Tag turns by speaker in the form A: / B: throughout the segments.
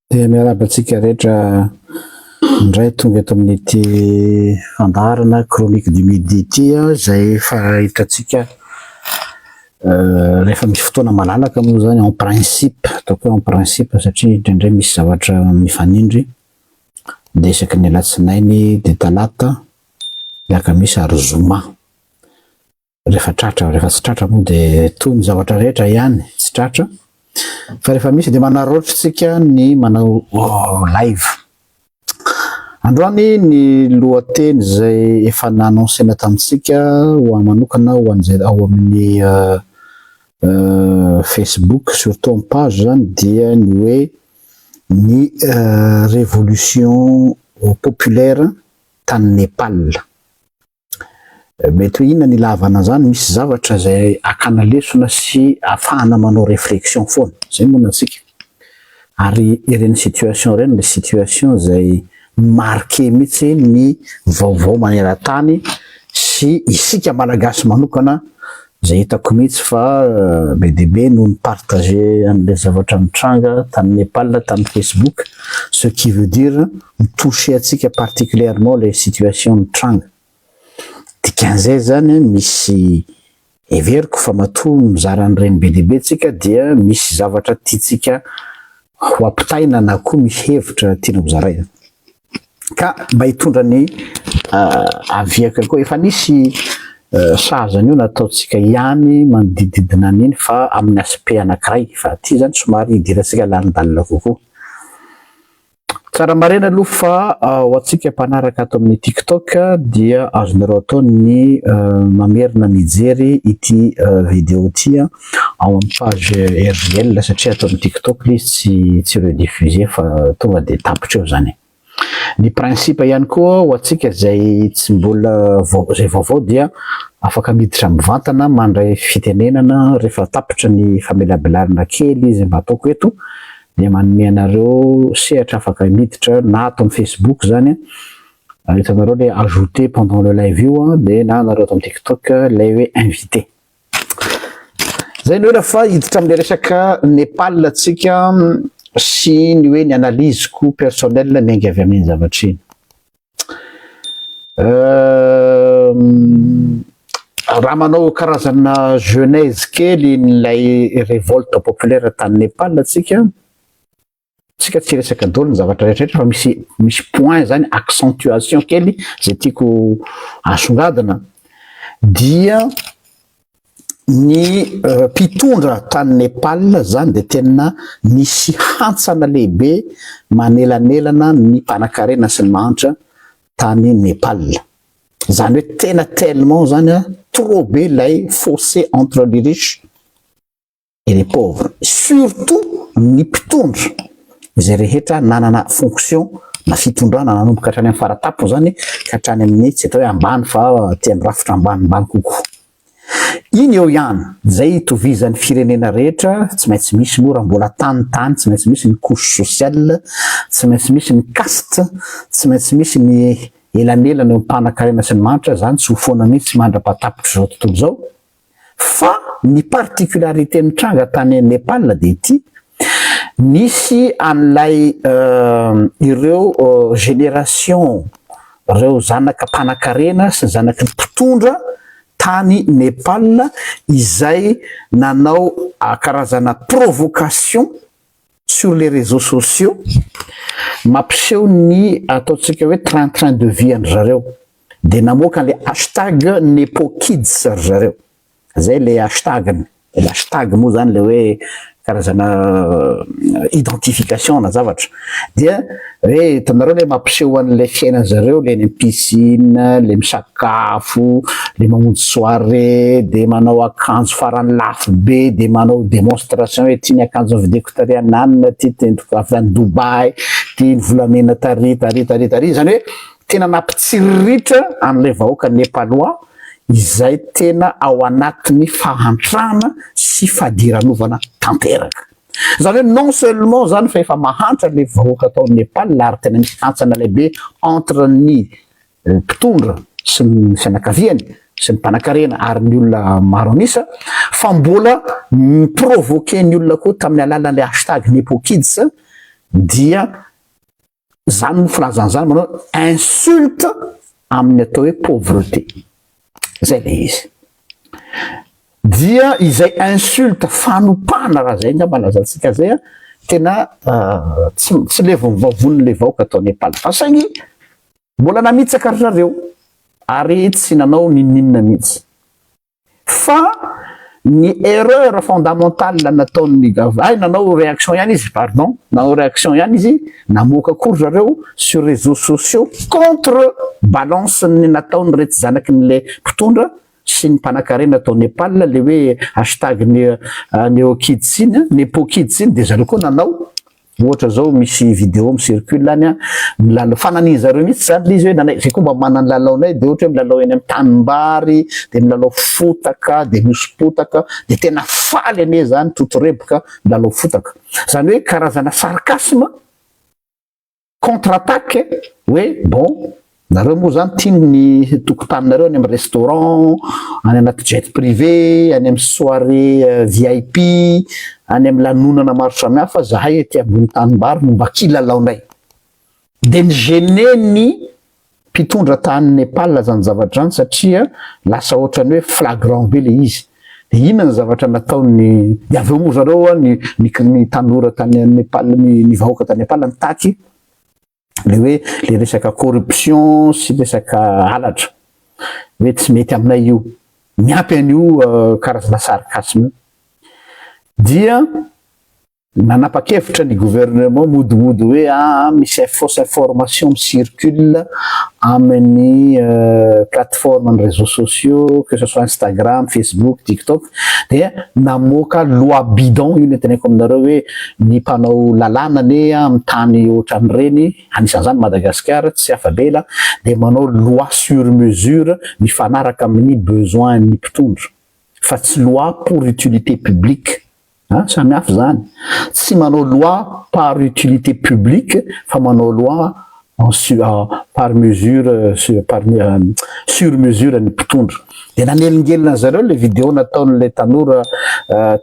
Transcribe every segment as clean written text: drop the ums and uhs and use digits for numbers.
A: Dia miarahaba antsika rehetra indray tonga eto amin'ity fandaharana Chronique du Midi ity izay efa hitantsika rehefa misy fotoana malalaka moa izany en principe, ataoko hoe en principe satria indraindray misy zavatra mifanindry dia isaky ny alatsinainy dia talata, alakamisy ary zoma. Rehefa tratra, rehefa tsy tratra moa dia toy ny zavatra rehetra ihany, tsy tratra. Fa rehefa misy dia manararaotra isika ny manao live. Androany ny lohateny izay efa nanonsena tamintsika ho ahy manokana ho an'izay ao amin'ny Facebook surtout en page zany dia ny hoe ny révolution populaire tany Nepal. Mety hoe inona ny ilavana an'izany, misy zavatra izay hakana lesona sy ahafahana manao réflexion foana, izay moa ny antsika. Ary ireny situation ireny ilay situation izay mi-marquer mihitsy ny vaovao maneran-tany sy isika Malagasy manokana izay hitako mihitsy fa be dia be no ni-partager an'ilay zavatra nitranga tany Nepal tamin'ny Facebook, ce qui veut dire mi-toucher antsika particulièrement ilay situation nitranga. Dikan'izay zany misy heveriko fa matoa mizara an'ireny be dia be tsika dia misy zavatra tiantsika ho ampitaina na koa misy hevitra tiana ho zaraina. Ka mba hitondra ny aviako ihany koa, efa nisy sahaza an'io nataontsika ihany manodidididina an'iny fa amin'ny aspect anankiray fa aty zany somary hidirantsika lalindalina kokoa. Tsara marihana aloha fa ho antsika mpanaraka ato amin'ny TikTok dia azonareo atao ny mamerina mijery ity vidéo ity ao amin'ny page RJL satria ato amin'ny TikTok ilay izy tsy tsy rediffuser fa tonga dia tapitra eo izany. Ny principe ihany koa ho antsika izay tsy mbola vao izay vaovao dia afaka miditra mivantana mandray fitenenana rehefa tapitra ny famelabelarana kely izay mba ataoko eto dia manome anareo sehatra afaka miditra na ato amin'ny Facebook zany an, hitanareo le ajouter pendant le live io an, dia na anareo ato amin'ny TikTok ilay hoe invité. Zay no ela fa hiditra amin'ilay resaka Nepal tsika sy ny hoe ny analyse-ko personnel miainga avy amin'iny zavatra iny. Raha manao karazana genèse kely ilay révolte populaire tany Nepal tsika, tsika tsy hiresaka daholo ny zavatra rehetra rehetra fa misy misy point zany accentuation kely zay tiako asongadina dia ny mpitondra tany Nepal zany dia tena nisy hantsana lehibe manelanelana ny mpanakarena sy ny mahantra tany Nepal. Zany hoe tena tellement zany a trop be ilay fossé entre les riches et les pauvres, surtout ny mpitondra izay rehetra nanana fonction na fitondrana nanomboka hatrany amin'ny faratapony zany ka hatrany amin'ny tsy atao hoe ambany fa aty amin'ny rafitra ambanimbany kokoa. Iny eo ihany, izay itovizan'ny firenena rehetra, tsy maintsy misy moa raha mbola tany tany, tsy maintsy misy ny couche sociale, tsy maintsy misy ny caste, tsy maintsy misy ny elanelana eo amin'ny mpanakarena sy ny mahantra, izany tsy ho foana mihitsy mandra-pahatapitr'izao tontolo izao. Fa ny particularité nitranga tany Nepal dia ity, nisy an'ilay ireo génération ireo zanaka mpanakarena sy ny zanaky ny mpitondra tany Nepal izay nanao karazana provocation sur les réseaux sociaux mampiseho ny ataontsika hoe train train de vie an-dry zareo dia namoaka an'ilay hashtag nepokids ry zareo, zay ilay hashtag-ny, ilay hashtag moa zany ilay hoe karazana identification na zavatra dia hoe hitanareo ilay mampiseho an'ilay fiainan-zareo ilay any amin'ny piscine, ilay misakafo, ilay mamonjy soirée, dia manao akanjo farany lafo be, dia manao démonstration hoe ity ny akanjo novidiako tary ananona, ity entiko avy any Dubaï, ity ny volamena tary tary tary tary, izany hoe tena nampitsiriritra an'ilay vahoaka Nepalois izay tena ao anatin'ny fahantrana sy fadiranovana tanteraka. Izany hoe non seulement izany fa efa mahantra ilay vahoaka tao Nepal ary tena misy hantsana lehibe entre ny mpitondra sy ny fianakaviany sy ny mpanakarena ary ny olona maro an'isa fa mbola mi-provoquer ny olona koa tamin'ny alalan'ilay hashtag Nepokids. Dia zany no filazana zany, manao insulte amin'ny atao hoe pauvreté zay le izy. Dia izay insulte, fanopana raha zay ngamba lazantsika zay a, tena tsy levony vavoniny le vahoaka atao Nepal, fa saingy mbola namitsaka ry zareo ary tsy nanao nininona mihitsy. Fa ny erreur fondamentale nataony ay, nanao réaction ihany izy, pardon, nanao réaction ihany izy, namoaka kory zareo sur réseaux sociaux contre balance ny nataony retsy zanaky n'le mpitondra sy ny mpanan-karena atao Nepal, le hoe hashtag ny neokids iny, nepokids iny. De zareo koa nanao ohatra zao, misy vidéo micircule any a, milalao fananiny zareo mihitsy zany le izy hoe nanay zay koa mba manany lalaonay. De ohatra hoe milalao eny amin'ny tanimbary, de milalao fotaka, de misy-potaka, de tena faly ane zany, totoreboka milalao fotaka zany, hoe karazana sarcasme contre attaque hoe bon, nareo moa zany tiany ny tokotaninareo any amy restaurant, any anaty jet privé, any amy soirée VIP, any amy lanonana maro samihafa, zahay ty ambony tanimbary no mba kilalaonay. De ny gêné ny mpitondra tany Nepal zany zavatra zany, satria lasa ohatrany hoe flagrant be le izy. De inona ny zavatra nataony? De avy eo moa zareo a, ny tanora tany Nepal, ny vahoaka tany Nepal nitaky le hoe le resaka corruption sy resaka halatra hoe tsy mety aminay io, miampy an'io karazana sarcasme. Dia nanapa-kevitra ny gouvernement modimody hoe a misy fausse information micircule amin'ny plateforme ny réseaux sociaux, que ce soit Instagram, Facebook, TikTok. Dia namoaka loi bidon io. Ny teneniko aminareo hoe ny mpanao lalàna ane amy tany ohatran'ireny, anisan'izany Madagasikara, tsy afa-bela, de manao loi sur mesure mifanaraka amin'ny besoin ny mpitondra, fa tsy loi pour utilité publique a. Samy hafa zany, tsy manao loi par utilité publique fa manao loi en su par mesure par sur mesure ny mpitondra. De nanelingelina zareo le vidéo nataon'le tanora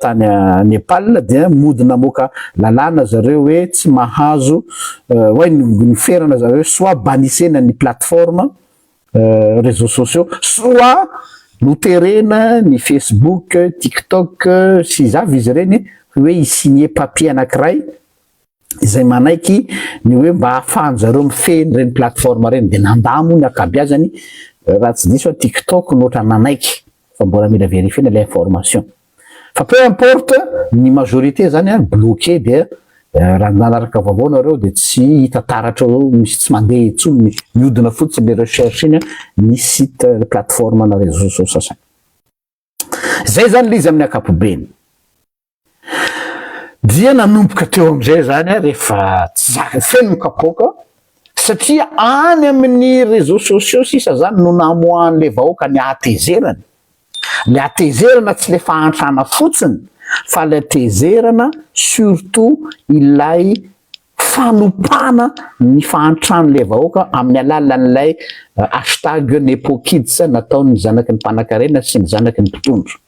A: tany Nepal. Dia mody namoaka lalàna zareo hoe tsy mahazo hoe ny ferana zareo, soit banissena ny plateforme réseaux sociaux, soit noterena ny Facebook, TikTok sy zavy izy ireny hoe isigné papier anankiray izay manaiky ny hoe mba ahafahan zareo mifeny reny plateforme reny. De nandamo ny akabiazany, raha tsy diso a, TikTok no ohatra nanaiky, fa mbola mila vérifiena le information. Fa peu importe, ny majorité zany a bloqué. De raha nanaraka vaovao nareo, de tsy hita taratra eo, misy tsy mandeha intsony, miodina fotsiny le recherche iny a, ny site plateforme na réseaux sociaux sasany zay zany le izy. Amin'ny ankapobeny dia nanomboka teo amizay zany a, rehefa tsy zaka feno ny kapoaka, satria any amin'ny réseaux sociaux sisa zany no namoahan'le vahoaka ny ahatezerany. Le atezerana tsy le fahantrana fotsiny, fa le atezerana surtout ilay fanopana ny fahantran'le vahoaka amin'ny alalan'ilay hashtag nepokids nataony zanaky ny mpanan-karena sy ny zanaky ny mpitondra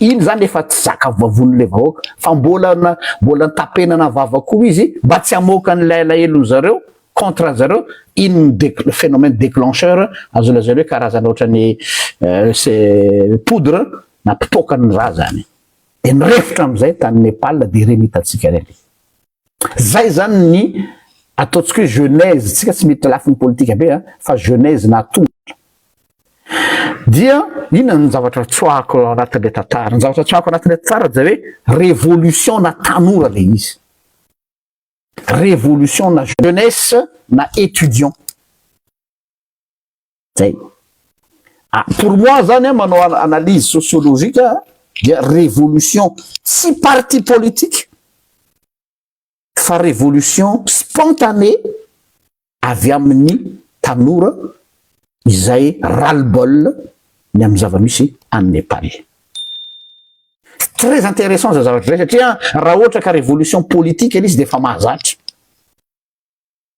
A: iny zany. Efa tsy zaka vavon'le vahoaka, fa mbola na mbola nitapenana vava koa izy mba tsy hamoaka n'ilay alahelony zareo contre zareo iny. Ny phénomène déclencheur azo lazaina hoe karazana ohatrany c'est poudre nampitokany ny raha zany, de nirefotra amizay tany Nepal, de reny hitantsika reny zay zany. Ny ataontsika hoe genèse, tsika tsy miditra lafiny politika be a, fa genèse nahatonga dia inona ny zavatra tsoahako anatin'le tantara? Ny zavatra tsoahako anatin'le tantara de hoe révolution na tanora le izy, révolution na jeunesse na étudiant zay. Ah, pour moi zany a, manao analyse sociologique dia révolution tsy parti politique fa révolution spontanée avy amin'ny tanora izay ras-le-bol ny amy zava-misy any Nepal. Très intéressant za zavatra zay, satria raha ohatra ka révolution politique el izy, de efa mahazatra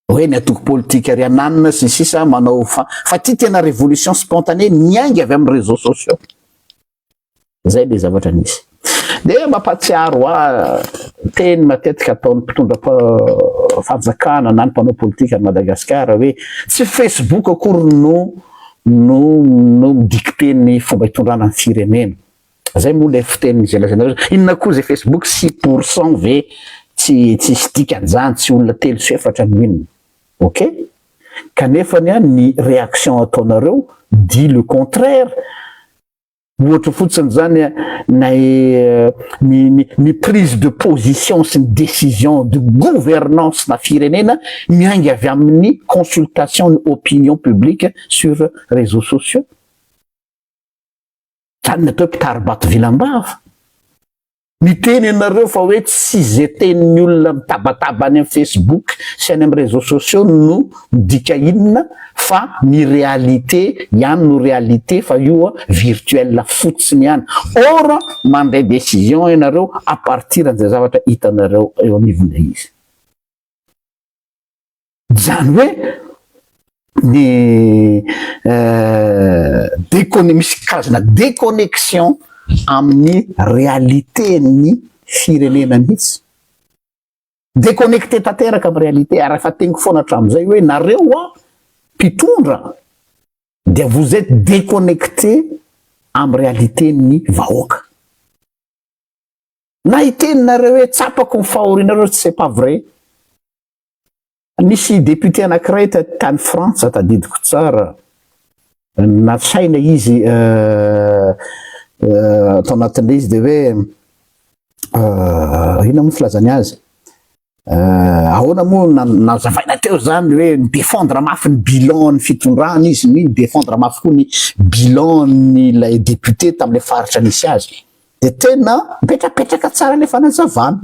A: hoe ny atoko politique ry ananina sy ny sisa manao, fa ty tena révolution spontanée niaingy avy amy réseaux sociaux zay le zavatra nisy. De mampatsiaro a teny matetika ataon'ny mpitondra. fanjakana na ny mpanao politika any Madagasikara hoe tsy Facebook akory no midicte ny fomba hitondrana ny firenena. Zay moa le fiteny zay lazainareo. Inona koa zay Facebook? 6% ve tsy tsisy dikany zany, tsy olona telo sy efatra no inona. Ok, kanefany a ny réaction ataonareo dit le contraire. Ohatra fotsiny zany na ny prise de position sy ny décision de gouvernance na firenena miainga avy amin'ny consultation ny opinion publique sur réseaux sociaux zany. Ny atao hoe mpitaribato vilam-bava, miteny ianareo fa hoe tsy zay tenin'ny olona mitabataba any amin'ny Facebook sy any amin'ny réseaux sociaux no midika inona, fa ny réalité ihany no réalité, fa io a virtuel fotsiny ihany. Or mandray décision ianareo à partir an'izay zavatra hitanareo eo anivon'ilay izy zany, hoe ny déconne misy karazana déconnexion amin'ny réalité ny firenena mihitsy, déconnecté tanteraka amy réalité. Ary efa teniko foana hatram'izay hoe nareo a mpitondra dia vous êtes déconnecté amy réalité ny vahoaka. Na iteninareo hoe tsapako ny fahorinareo, c'est pas vrai. Nisy député anankiray tany Frantsa, tadidiko tsara, natsaina izy atao anatin'le izy de hoe ina moa filazany azy, ahoana moa nazavaina teo zany hoe midéfendre mafy ny bilan ny fitondrana izy, ny midéfendre mafy koa ny bilan ny lay député tam'le faritra nisy azy, de tena mipetrapetraka tsara le fanazavana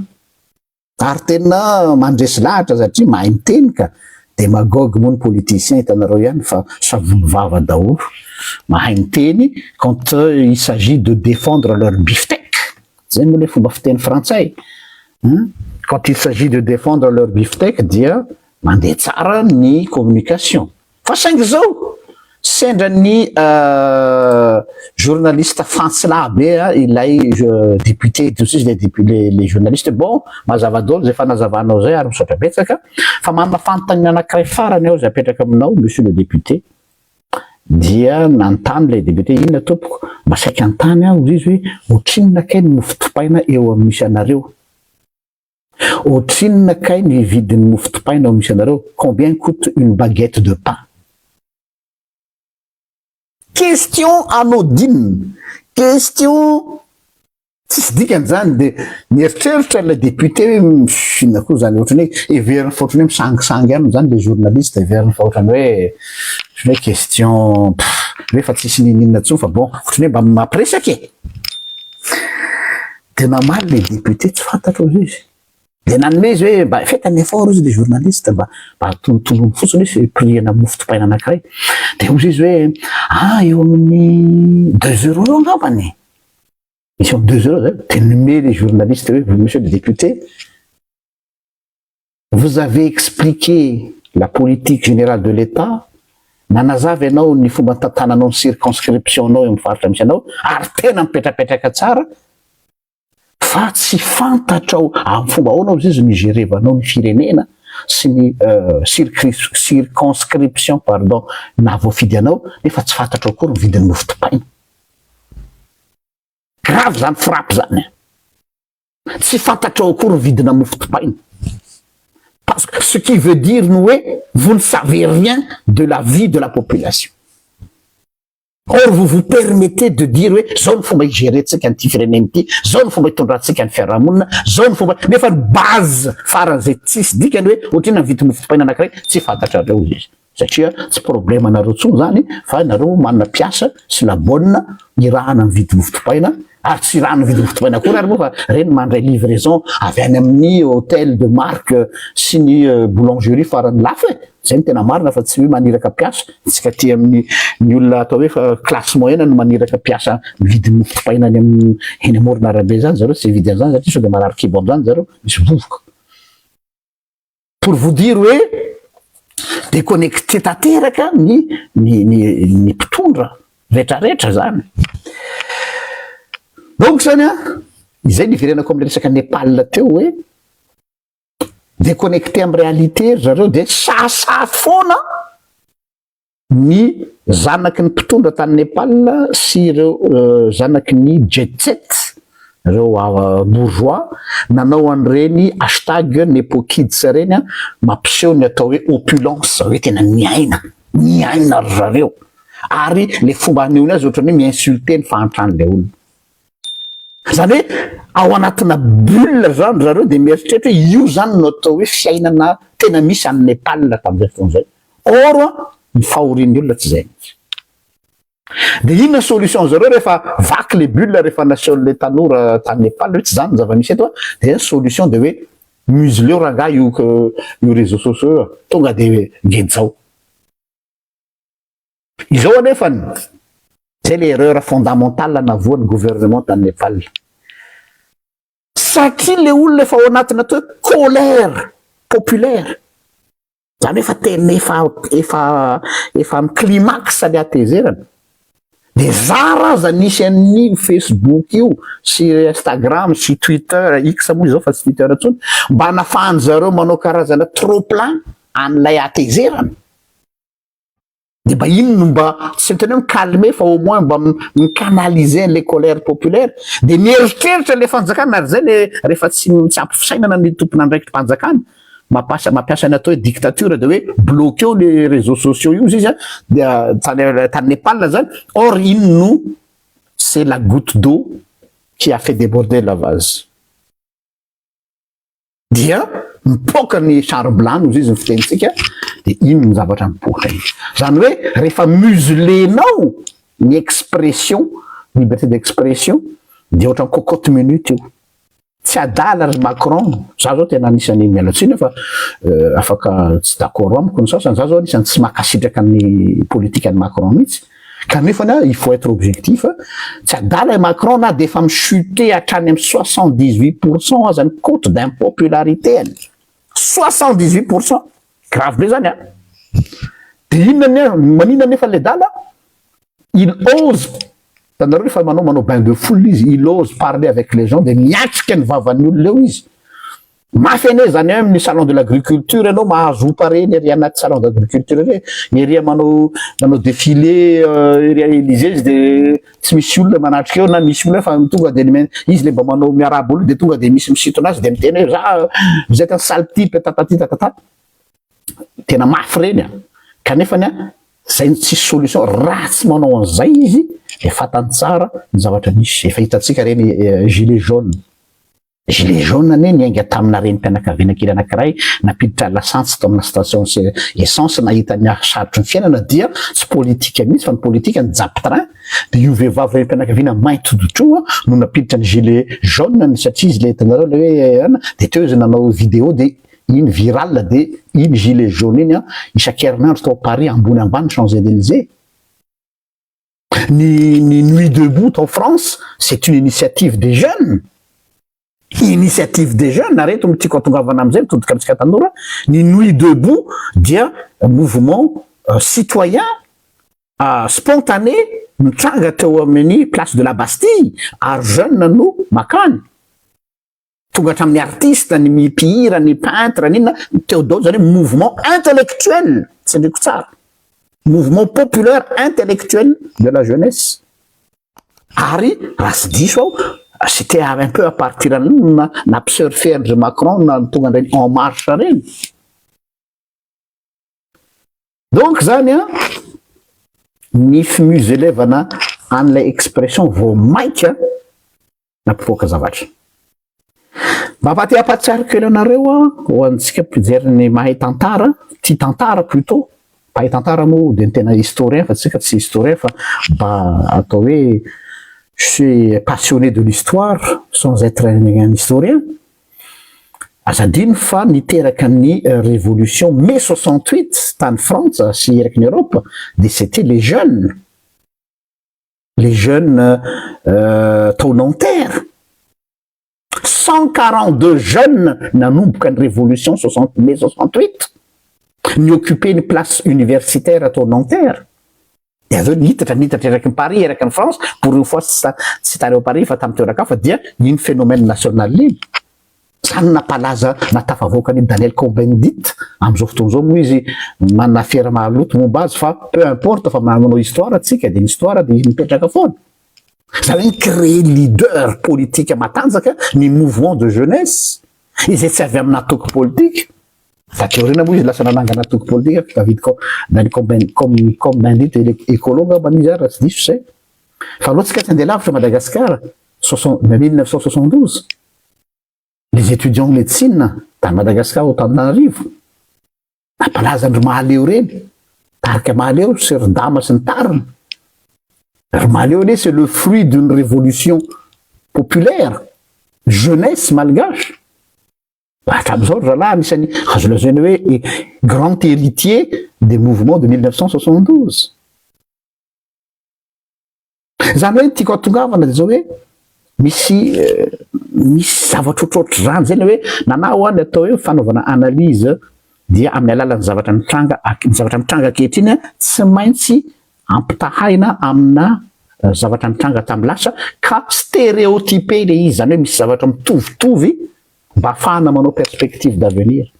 A: ary tena mandresy lahatra satria mahay miteny, ka démagogue moa ny politicien, hitanareo ihany fa savony vava daholo, mahay miteny quand il s'agit de défendre leur beefsteak. Zay moa le fomba fiteny frantsay, quand il s'agit de défendre leur beefsteak dia mandeha tsara ny communication. Fa saingy zao sendra ny journaliste fantsilahy be a ilay député de izy, le député, le journaliste: "Bon, mazava daholo zay fanazavanao zay ary misaotra betsaka, fa manana fanontaniana anankiray farany aho zay apetraka aminao, monsieur le député." Dia nanontany le député: "Inona tompoko?" "Mba saika antany aho izy hoe ohatrinona kay ny mofo topaina eo amin'ny misy anareo, ohatrinona kay ny vidin'ny mofo topaina eo misy anareo, combien coûte une baguette de pain?" Question anodine, question tsisy dikany zany. De mieritreritra ilay député hoe mifina koa zany, ohatrany hoe everiny fa ohatrany hoe misangisangy aminy zany le journaliste, everiny fa ohatrany hoe question hoe fa tsisy nininona ntsony, fa bon, ohatrany hoe mba mampiresaky e. De namaly le député, tsy fantatro izy izy, de nanome izy hoe mba faites un effort izy le journaliste, mba tonontonony fotsiny hoe prix ana mofo topaina anankiray. De ozy izy hoe ah, eo amin'ny 2 euros eo angambany, misy eo amy 2 euros zay. De nome le journaliste hoe: "Monsieur le député, vous avez expliqué la politique générale de l'État, nanazavy ianao ny fomba nytantananao ny circonscription anao eo amy faritra misy anao, ary tena mipetrapetraka tsara, fa tsy fantatrao amy fomba ahoanao izy izy migerevanao ny firenena sy ny circonscription, pardon, na voafidy anao, nefa tsy fantatrao koa ny vidin'ny mofo topaina." Grave zany frappe zany, tsy fantatrao akory ny vidina mofo topaina, parce que ce qui veut dire ny hoe vous ne savez rien de la vie de la population. Or vous vous permettez de dire hoe zao ny fomba igerentsika nyty firenena ity, zao ny fomba hitondrantsika ny fiarahamonina, zao ny fomba, nefa ny base faran'izay tsisy dikany hoe ohatrina ny vity mofo topaina anankiray tsy fantatrareo izy, satria tsy problème anareo tsony zany, fa nareo manana piasa sy la bonne irahana mividy mofo topaina, ary tsy irahana mividy mofo topaina akory ary moa, fa reny mandray livraison avy any amin'ny hôtel de marque sy ny boulangerie farany lafo e. Zay ny tena marina, fa tsy hoe maniraka piasa tsika ty amin'ny ny olona atao hoe fa classe moyenne no maniraka piasa mividy mofo topaina any amin'ny eny amorona arabe zany. Zareo tsy vidy an'izany satria sao de marary kibo am'zany zareo, misy vovoka. Pour vous dire hoe déconnecté tanteraka ny mpitondra rehetrarehetra zany. Donc zany a izay niverenako am'le resaka Nepal teo hoe Déconnecté amy réalité ry zareo, de sahisahy foana ny zanaky ny mpitondra tany Nepal sy ireo zanaky ny jet set, reo bourgeois, nanao an'ireny #NepoKids reny a, mampiseho ny atao hoe opulence, hoe tena miaina miaina ry zareo. Ary le fomba anehoany azy ohatrany hoe mi-insulte ny fahantran'le olona zany, hoe ao anatina bulle zany zareo, de mieritreritra hoe io zany no atao hoe fiainana tena misy any Nepal tam'izay fotoana zay. Or a, ny fahorian'ny olona tsy zay mihitsy. De inona solution zareo rehefa vaky le bulle, rehefa nasehon'le tanora tany Nepal hoe tsy zany ny zava-misy eto a? De ny solution de hoe museleo rangaha io réseaux sociaux io, tonga de ngejao izao. Anefany zay le erreur fondamentale navoan'ny gouvernement tany Nepal, satria le olona efa ao anatina atao hoe colère populaire zany, hoe efa tena efa amy climax le atezerana. De zara aza nisy an'iny Facebook io sy Instagram sy Twitter, X moa izao fa tsy Twitter intsony, mba nafahany zareo manao karazana trop plein an'ilay atezerana. De mba ino no mba tsy miteny hoe mi-calmer, fa au moins mba mi-canaliser an'le colère populaire. De mieritreritra le fanjakana ary zay le rehefa tsy ampy fisainana ny tompon'andraikitry mpanjakana, mampiasa ny atao hoe dictature, de hoe bloqueo le réseaux sociaux io izy a, de tany Nepal zany. Or ino no, c'est la goutte d'eau qui a fait déborder la vase, dia mipoka ny sarom-bilany ozy izy ny fitenitsika. De ino ny zavatra mipoka iny zany? Hoe rehefa muselenao ny expression, liberté d'expression, de ohatra ny cocotte minute io. Tsy adala ry Macron. Za zao tena anisan'ny mialatsiny fa afaka tsy d'accord amiko ny sasany, za zao anisan'ny tsy makasitraka ny politique any Macron mihitsy, kanefany a, il faut être objectif. Tsy adala i Macron na de efa mi-chute hatrany amy 78 % aza ny cote d'impopularité any. 78 %, grave be zany a. De inona ny manina nefa le dala, il ose tanareo rehefa manao bain de foule izy, il ose parler avec les gens, de miatrika ny vavan'ny olona eo izy. Mafy ane zany hoe amin'ny salon de l'agriculture ianao mahazo opa reny ery anaty salon d'agriculture reny eria, manao défilé eria Élysée izy, de tsy misy olona manatrika eo, na misy olona fa tonga de izy le mba manao miarabo olo, de tonga de misy misintona azy, de miteny hoe za, vous êtes un sale type, tatati tatata. Tena mafy reny a, kanefany a, zay tsisy solution raha tsy manao an'izay izy. De fantany tsara ny zavatra misy, efa hitantsika reny gilet jaune. Gilet jaune ane niainga tamina reny mpianakaviana kely anankiray nampiditra lasantsy tao amina station essence, nahita ny sarotry ny fiainana. Dia tsy politika mihitsy fa ny politika ny japy train. De io vehivavy reny mpianakaviana mainty hoditra no nampiditra ny gilet jaune ny, satria izy le hitanareo le hoe ana, de teo izy nanao vidéo, de iny viral, de iny gilet jaune iny a, isan-kerinandro tao Paris, ambony ambany Champs-Élysées. Ny Nuit debout en France, c'est une initiative des jeunes, initiative des jeunes. Areto mitiako atongavana amizay, mitodika amitsika tanora. Ny Nuit debout dia mouvement citoyen spontané mitranga teo amin'ny place de la Bastille, ary jeune no makany, tonga hatramin'ny artiste, ny mipihira, ny peintre, ninona teo daholo zany, hoe mouvement intellectuel, tsy andriko tsara, mouvement populaire intellectuel de la jeunesse. Ary raha tsy diso aho, c'était un peu à partir an'iny na nampisurfer andry Macron na tonga andrany En Marche reny. Donc zany a, ny fimuselevana an'ilay expression vo maika nampivoaka zavatra. Mampate ampatsiaro kely anareo a, ho antsika mpijery ny mahay tantara, tia tantara plutôt, mpahay tantara moa de ny tena historien, fa tsika tsy historien, fa mba atao hoe je suis passionné de l'histoire sans être un historien. Azadino fa niteraka ny révolution mai 68 tany Frantsa sy eraky ny Europe, de c'était les jeunes tao Nanterre, 142 jeunes nanomboka ny révolution 60 mai 68, ny occupé ny place universitaire atao Nanterre. De aveo nitatra eraky ny Paris, eraky ny France. Pour une fois tsy tany ao Paris fa tamy toeraka fa dia iny phénomène national iny. Zany no nampalaza nahatafavoaka an'i Daniel Cohn-Bendit, amin'izao fotoana izao moa izy manana afera maloto momba azy fa peu importe fa manao histoire tsika dia ny histoire dia mipetraka foana. Zany hoe ni-créer leader politique matanjaka ny mouvement de jeunesse izay tsy avy amina antoko politika. Taty aoriana moa izy lasa nanangana antoko politika David Daniel Cohn-Bendit écolo angamba izy raha tsy diso izay. Fa aloha tsika tsy andeha lavitra Madagasikara 1972 les étudiants médecine tany Madagasikara ao Antananarivo nampalaza an-dry Mahaleo reny, tarika Mahaleo sy ry Dama sy ny tariny. Ry Mahaleo anie c'est le fruit d'une révolution populaire, jeunesse malgache. Hatramin'izao ry zalahy anisan'ny azo lazaina hoe grand héritier des mouvements de 1972. Zany hoe tiako atongavana de zao hoe misy misy zavatra ohatrohatry zany zay le hoe nanao ny atao hoe fanaovana analyse dia amin'ny alalan'ny zavatra mitranga, ny zavatra mitranga ankehitriny tsy maintsy ampitahaina amina zavatra mitranga tamin'ny lasa ka stéréotypé le izy, zany hoe misy zavatra mitovitovy mba ahafahana manao perspective d'avenir.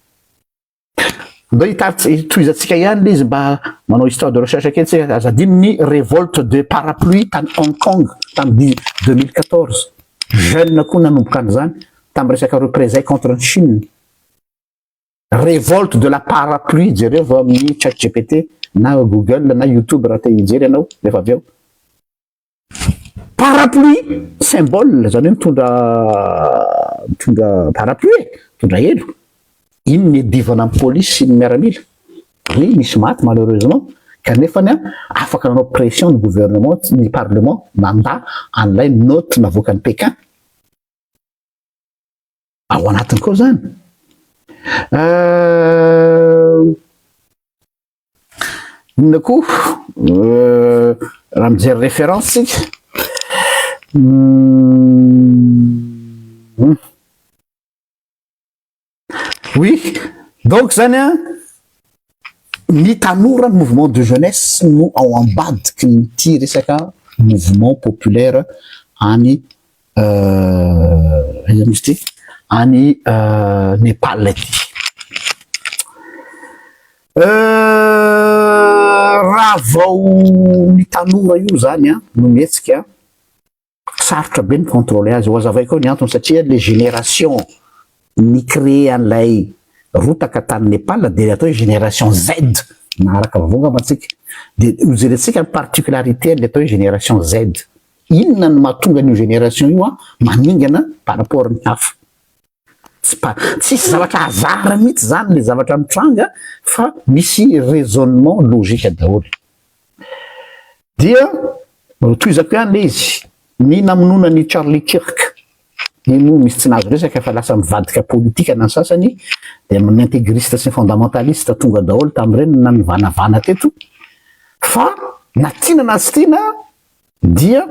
A: Ndao hitaritsy tohizantsika ihany le izy mba manao histoire de recherche kely tsika. Aza adino ny révolte de parapluie tany Hong Kong tamin'ny 2014, jeune koa nanomboka an'izany tamin'ny resaka représailles contre ny Chine. Révolte de la parapluie, jereo vao amin'ny Chat GPT na Google na YouTube raha te hijery ianao rehefa avy eo. Parapluie symbole, zany hoe mitondra parapluie e, mitondra elo. Iny ny edivana amin'ny polisy sy ny miaramila. Oui, misy maty malheureusement, kanefany afaka nanao pression ny gouvernement, ny parlement nanda an'ilay note navoakan'ny Pékin. Ao anatiny koa zany. Inona koa raha mijery référence tsika? Oui, donc zany a ny tanora, ny mouvement de jeunesse no ao ambadiky ny ty resaka mouvement populaire any aiza misy ty any Nepal ty. Raha vao ny tanora io zany a no mihetsika, sarotra be ny contrôler azy. Ho azavaiko eo ny antony, satria le génération ni créé an'ilay rotaka tany Nepal de atao hoe génération Z na araka vaovao angamba antsika, de hojerentsika ny particularité le atao hoe génération Z. Inona no mahatonga an'io génération io a maningana par rapport ny hafa? Tsy pa tsisy zavatra hasard mihitsy zany le zavatra mitranga fa misy raisonnement logique daholo. Dia tohizako ihany le izy, ny namonoana ny Charlie Kirk iny moa misy tsy nahazo resaka fa lasa mivadika politika na ny sasany, dia ny intégriste sy ny fondamentaliste tonga daholo tamin'ireny nanivanavana teto, fa na tiana na tsy tiana dia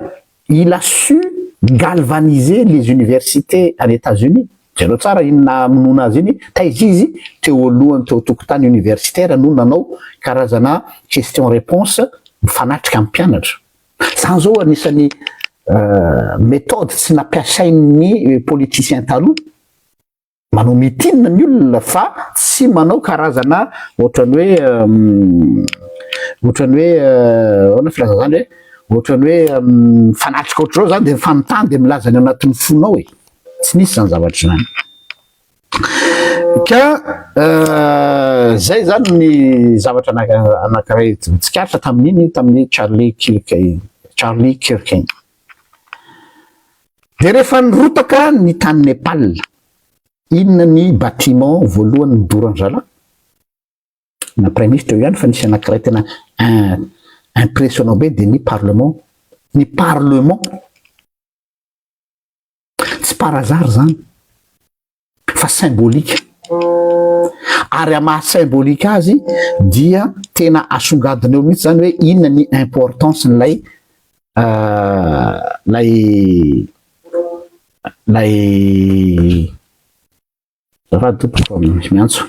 A: il a su galvaniser les universités any États-Unis. Jereo tsara iny namonoana azy iny, taiza izy teo alohany teo tokotany universitaire no nanao karazana question réponse mifanatrika amin'ny mpianatra. Zany zao anisan'ny méthode tsy nampiasain'ny politicien taloha, manao meeting ny olona fa tsy manao karazana ohatrany hoe ahoana filaza zany hoe ohatrany hoe mifanatrika ohatr'izao zany de mifanontany de milaza ny ao anatin'ny fonao e, tsy nisy zany zavatra zany. Ka zay zany ny zavatra anankiray tsikaritra tamin'iny, tamin'ny Charlie Kirk, Charlie Kirk iny. De rehefa nirotaka ny tany Nepal, inona ny bâtiment voalohany nidorany zalahy? Na premier ministre eo ihany fa nisy anankiray tena impressionnant be de ny parlement. Ny parlement tsy par hasard zany fa symbolique, ary amaha symbolique azy dia tena asongadina eo mihitsy zany hoe inona ny importance n'ilay lay lay zafady tompoko fa misy miantso,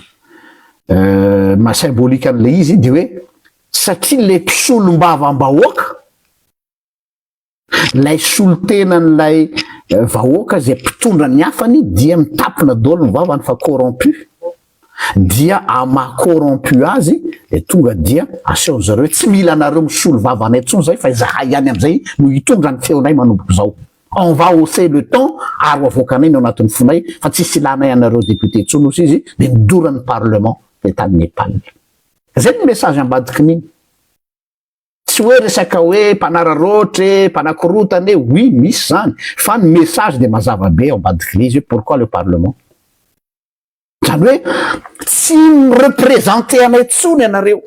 A: maha symbolique an'ilay izy de hoe satria le mpisolom-bavam-bahoaka, lay solotenan'ilay vahoaka zay mpitondra ny hafany dia mitapina daholo ny vavany fa corrompu, dia ama corrompu azy de tonga dia asehony zareo hoe tsy mila anareo misolo vavanay intsony zay, fa izahay ihany amizay no hitondra ny feonay manomboka zao. On va hausser le ton ary ho avoakanay ny ao anatin'ny fonay fa tsisy ilanay anareo député intsony, ozy izy, de nidorany parlement de tany Nepal. Zay ny message ambadikin'iny. Tsy hoe resaka hoe mpanararoatra e, mpanakorotana e, oui, misy zany, fa ny message de mazava be ao ambadiky izy hoe pourquoi le parlement zany, hoe tsy mireprésente anay tsony ianareo.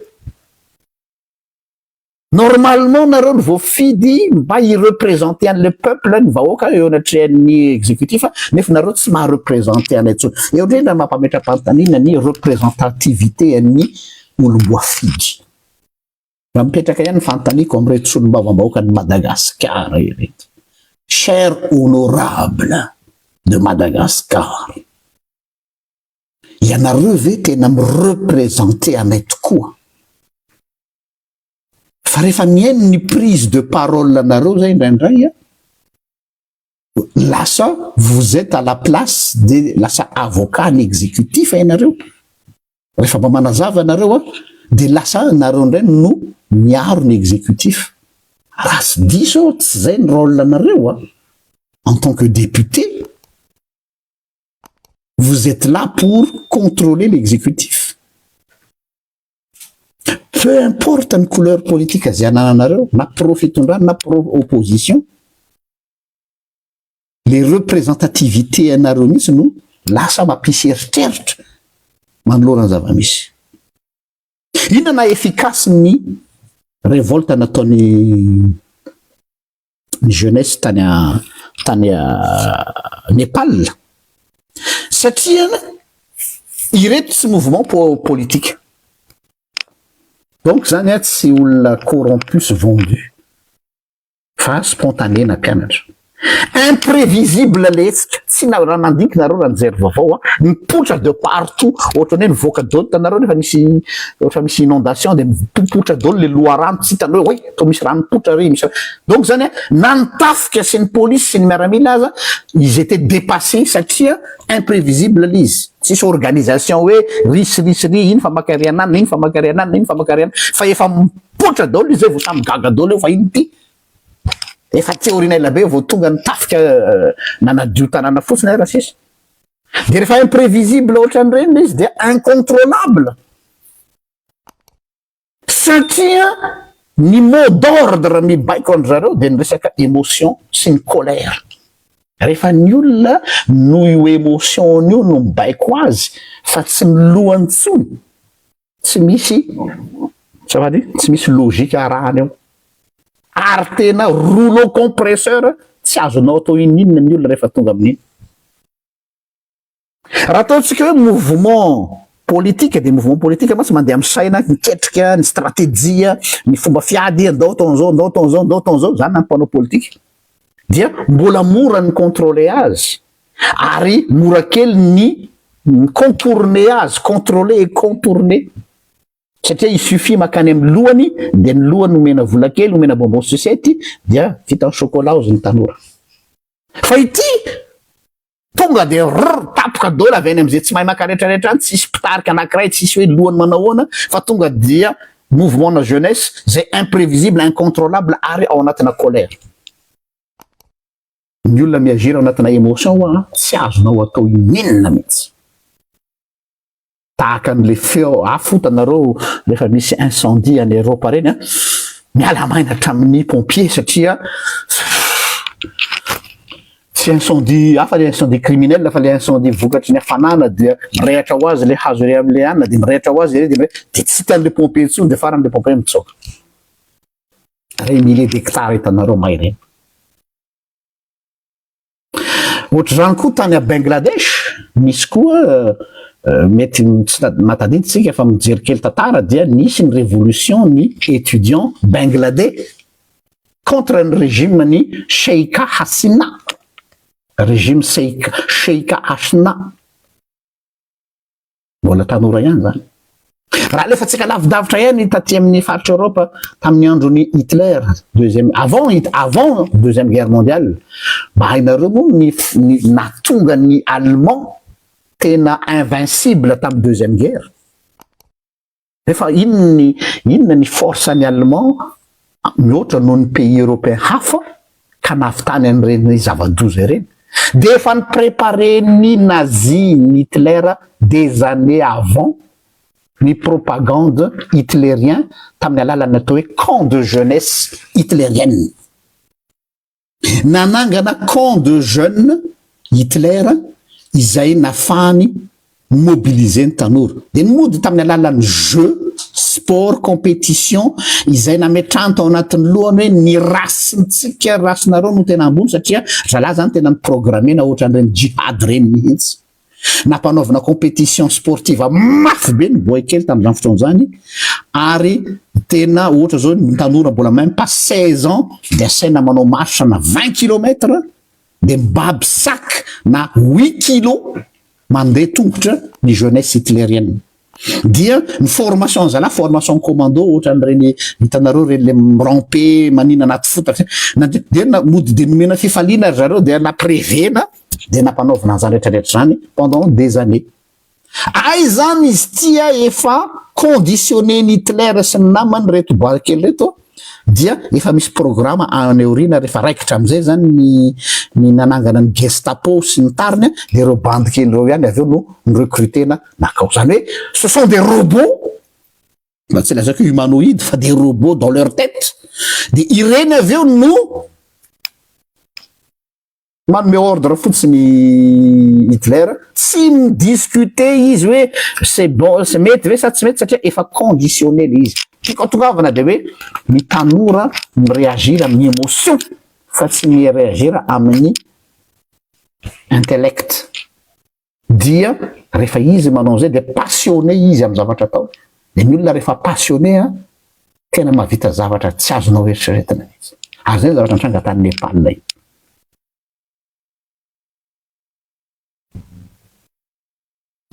A: Normalement nareo ny voafidy mba hireprésente an'le peuple, ny vahoaka eo anatrehan'ny exécutif, nefa nareo tsy mahareprésente anay tsony. Eo indrindra mampametra-panontaniana ny représentativité an'ny olom-boafidy. Raha mipetraka ihany ny fanontaniako am'ireto solombavam-bahoaka ny Madagasikara ireto, cher honorable de Madagascar, ianareo ve tena mireprésente anay tokoa? Fa rehefa mihaino ny prise de parole anareo zay indraindray a, lasa vous êtes à la place de lasa avocat ny exécutif ianareo. Rehefa mba manazava anareo a, de lasa nareo indray no miaro ny exécutif. Raha sy diso, tsy zay ny rôle anareo a. En tant que député, vous êtes là pour contrôler l'exécutif, peu importe ny couleur politique zay anananareo, na pro fitondrana na pro opposition. Le représentativité anareo mihitsy no lasa mampisy eritreritra manoloana ny zava-misy. Inona na efficace ny révolte nataony ny jeunesse tany a Nepal? Satria ireto tsy mouvement politique, donc zany a tsy olona corrompu sy vendu, fa spontané na mpianatra, imprévisible le hetsika. Tsy na raha nandinika nareo, raha nijery vaovao a, mipotra de partout, ohatrany hoe nivoaka daholo tanareo nefa misy ohatra misy inondation, de mipopotra daholo le loharano, tsy hitanao hoe to misy rano mipotra ry misy. Donc zany a, na ny tafika sy ny polisy sy ny miaramila aza, ils étaient dépassés satria imprévisible le izy. Tsisy organisation hoe risy risy ry iny fa makary ananina iny, fa makary ananina iny, fa makary anana, fa efa mipotra daholo izy zay vao samy gaga daholo eo fa iny ty efa théorie ela be vao tonga ny tafika nanadio tanàna fotsiny raha sisy. De rehefa imprévisible ohatran'ireny izy, de incontrôlable, satria ny mot d'ordre mibaiko an zareo de ny resaka émotion sy ny colère. Rehefa ny olona no io émotion io no mibaiko azy fa tsy ny lohany tsony, tsy misy safady, tsy misy logique arahany eo, ary tena rouleau compresseur, tsy azonao atao ininona ny olona rehefa tonga amin'iny. Raha ataontsika hoe mouvement politique, de mouvement politique mantsy mandeha amy saina, miketrika ny stratégie, ny fomba fiady, andao ataon'zao, andao ataon'zao, andao ataon'zao zany. Na mpanao politique dia mbola mora ny contrôler azy ary mora kely ny contourner azy, contrôler et contourner, satria il suffit makany amy lohany, de ny lohany omena vola kely, omena bonbon sucette, dia vita ny chocolat ozy ny tanora. Fa ity tonga de rr tapoka daholo avy any am'izay tsy mahay maka rehetrarehetra any, tsisy mpitarika anankiray, tsisy hoe lohany manahoana, fa tonga dia mouvement na jeunesse zay imprévisible, incontrôlable, ary ao anatina colère. Ny olona miagir ao anatina émotion a, tsy azonao atao ininona mihitsy. Tahaka an'le feo afo tanareo rehefa misy incendie any Eropa reny a, miala maina hatramin'ny pompier, satria tsy incendie hafa le incendie criminel, fa le incendie vokatry ny hafanana, dia mirehatra ho azy le hazo re am'le anina, de mirehatra ho azy re, de tsy hitan'le pompier intsony, de farany le pompier mitsoka. Reny milliers d'hectares hitanareo may reny. Ohatra zany koa tany a Bangladesh misy koa, mety tsy matadiditsika fa mijery kely tantara, dia nisy ny révolution ny étudiant bangladais contre ny régime ny Sheikh Hasina, régime Sheikh Hasina. Mbola tanora ihany zany. Raha alefantsika lavidavitra ihany taty amin'ny faritra Europe tamin'ny andron'i Hitler, deuxième, avant, avant deuxième guerre mondiale, mba hainareo moa ny, ny nahatonga ny Allemand tena invincible tamin'ny deuxième guerre. Nefa inona ny, inona ny force ny Allemand mihoatra noho ny pays européen hafa ka nahavitany an'ireny zava-doza ireny? Dia efa ni-préparer-n'ny nazi, ny Hitler des années avant ny propagande hitlérien tamin'ny alalan'ny atao hoe camp de jeunesse hitlérienne. Nanangana camp de jeunes Hitler izay nafahany mobiliser ny tanora. Dia mody tamin'ny alalan'ny jeu, sport, compétition izay nametrahany tao anatin'ny lohany hoe ny rasintsika, rasinareo no tena ambony satria zalahy zany tena ni-programmena ohatran'ireny jihad ireny mihitsy. Nampanaovina compétition sportive mafy be ny boay kely tamin'izany fotoana izany ary tena ohatra zao ny tanora mbola même pas 16 ans dia asaina manao marche na 20 kilomètres dia mibaby sac na 8 kilos mandeha tongotra ny jeunesse hitlérienne. Dia ny formation zalahy, formation commando ohatran'ireny hitanareo ireny le mi-ramper manina anaty fotaka, dia mody dia nomena fifaliana ry zareo dia namprevena dia nampanaovina an'izany rehetrarehetra izany pendant des années. Ay zany izy ity a, efa conditionné ny Hitler sy ny namany reto boay kely reto dia efa misy programme any aoriana rehefa raikitra amin'izay zany ny ny nanangana ny Gestapo sy ny tariny dia ireo bandy kely ireo ihany avy eo no ni-recruter-na nakao. Zany hoe ce sont des robots, mba tsy lazaiko hoe humanoïdes fa des robots dans leur tête, dia ireny avy eo no manome ordre fotsiny Hitler, tsy mi-discuter izy hoe c'est bon, c'est mety ve sa tsy mety satria efa conditionné le izy. Tiako atongavana dia hoe ny tanora mi-réagir amin'ny émotion fa tsy mi-réagir amin'ny intellect. Dia rehefa izy manao an'izay dia passionné izy amin'ny zavatra atao. Dia ny olona rehefa passionné a, tena mahavita zavatra tsy azonao eritreretina mihitsy. Ary izay ny zavatra nitranga tany Nepal io.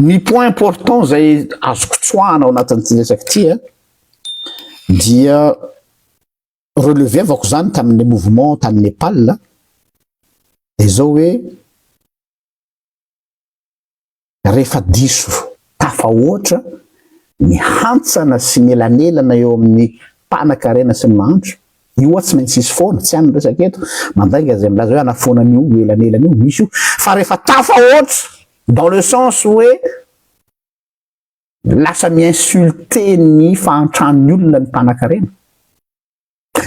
A: Ny point important izay azoko tsoahana ao anatin'ity resaka ity a, dia relever-vako izany tamin'ny mouvement tany Nepal, dia izao hoe rehefa diso tafahoatra ny hantsana sy ny elanelana eo amin'ny mpanan-karena sy ny mahantra, io hoa tsy maintsy hisy foana, tsy any ny resaka eto, mandainga izay milaza hoe hanafoana an'io elanelana io, misy io, fa rehefa tafahoatra dans le sens hoe lasa mi-insulter ny fahantran'ny olona ny mpanan-karena,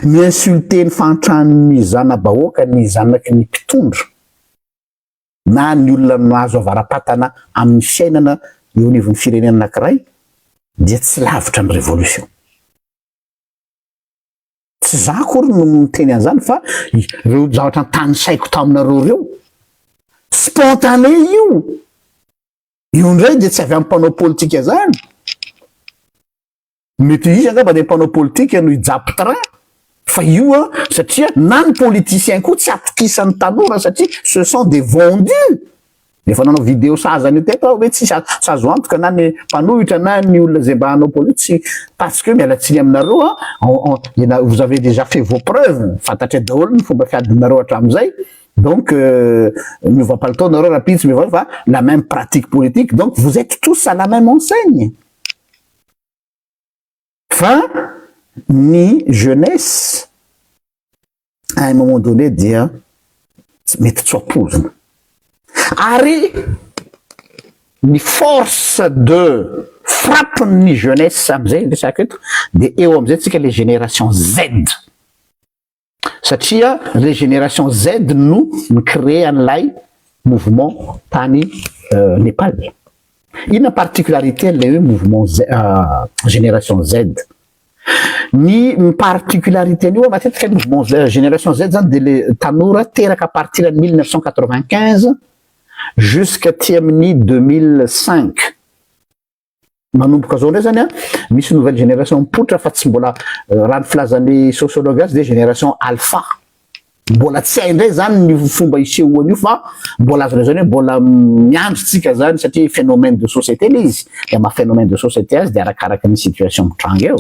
A: mi-insulter ny fahantran'ny zana-bahoaka ny zanaky ny mpitondra, na ny olona mahazo avara-patana amin'ny fiainana eo anivon'ny firenena anankiray dia tsy lavitra ny révolution. Tsy za akory no miteny an'izany fa ireo zavatra notanisaiko taminareo ireo. Spontané io. Io indray dia tsy avy amin'ny mpanao politika zany. Mety hisy angamba ny mpanao politika no hijapy train fa io an satria na ny politicien koa tsy atokisan'ny tanora satria ce sont des vendus. Efa nanao vidéo sahaza an'io teto aho hoe tsisy tsy azo antoka na ny mpanohitra na ny olona izay mba hanao politique tsy parce que miala tsiny aminareo an, vous avez déjà fait vos preuves, fantatray daholo ny fomba fiadinareo hatramin'izay donc miova palitao nareo rahampitso miova fa la même pratique politique donc vous êtes tous à la même enseigne. Fa ny jeunesse à un moment donné dia tsy mety tsy ho ampoizina. Ary ny force de frappe ny jeunesse amizay resako eto dia eo amizay tsika le génération Z. Satria le génération Z no ni-créer an'ilay mouvement tany Nepal. Inona particularité an'ilay hoe mouvement Z, génération Z? Ny particularité an'io matetika mouvement génération Z zany dia le tanora teraka à partir ny 1995 jusqu'à aty amin'ny 2005. Manomboka zao indray zany a, misy nouvelle génération mipoitra fa tsy mbola raha ny filazan'ny sociologue azy dia génération alpha. Mbola tsy hay indray zany ny fomba isehoan'io, fa mbola azo lazaina hoe mbola miandry tsika zany, satria phénomène de société le izy. De maha phénomène de société azy, de arakaraka ny situation mitranga eo.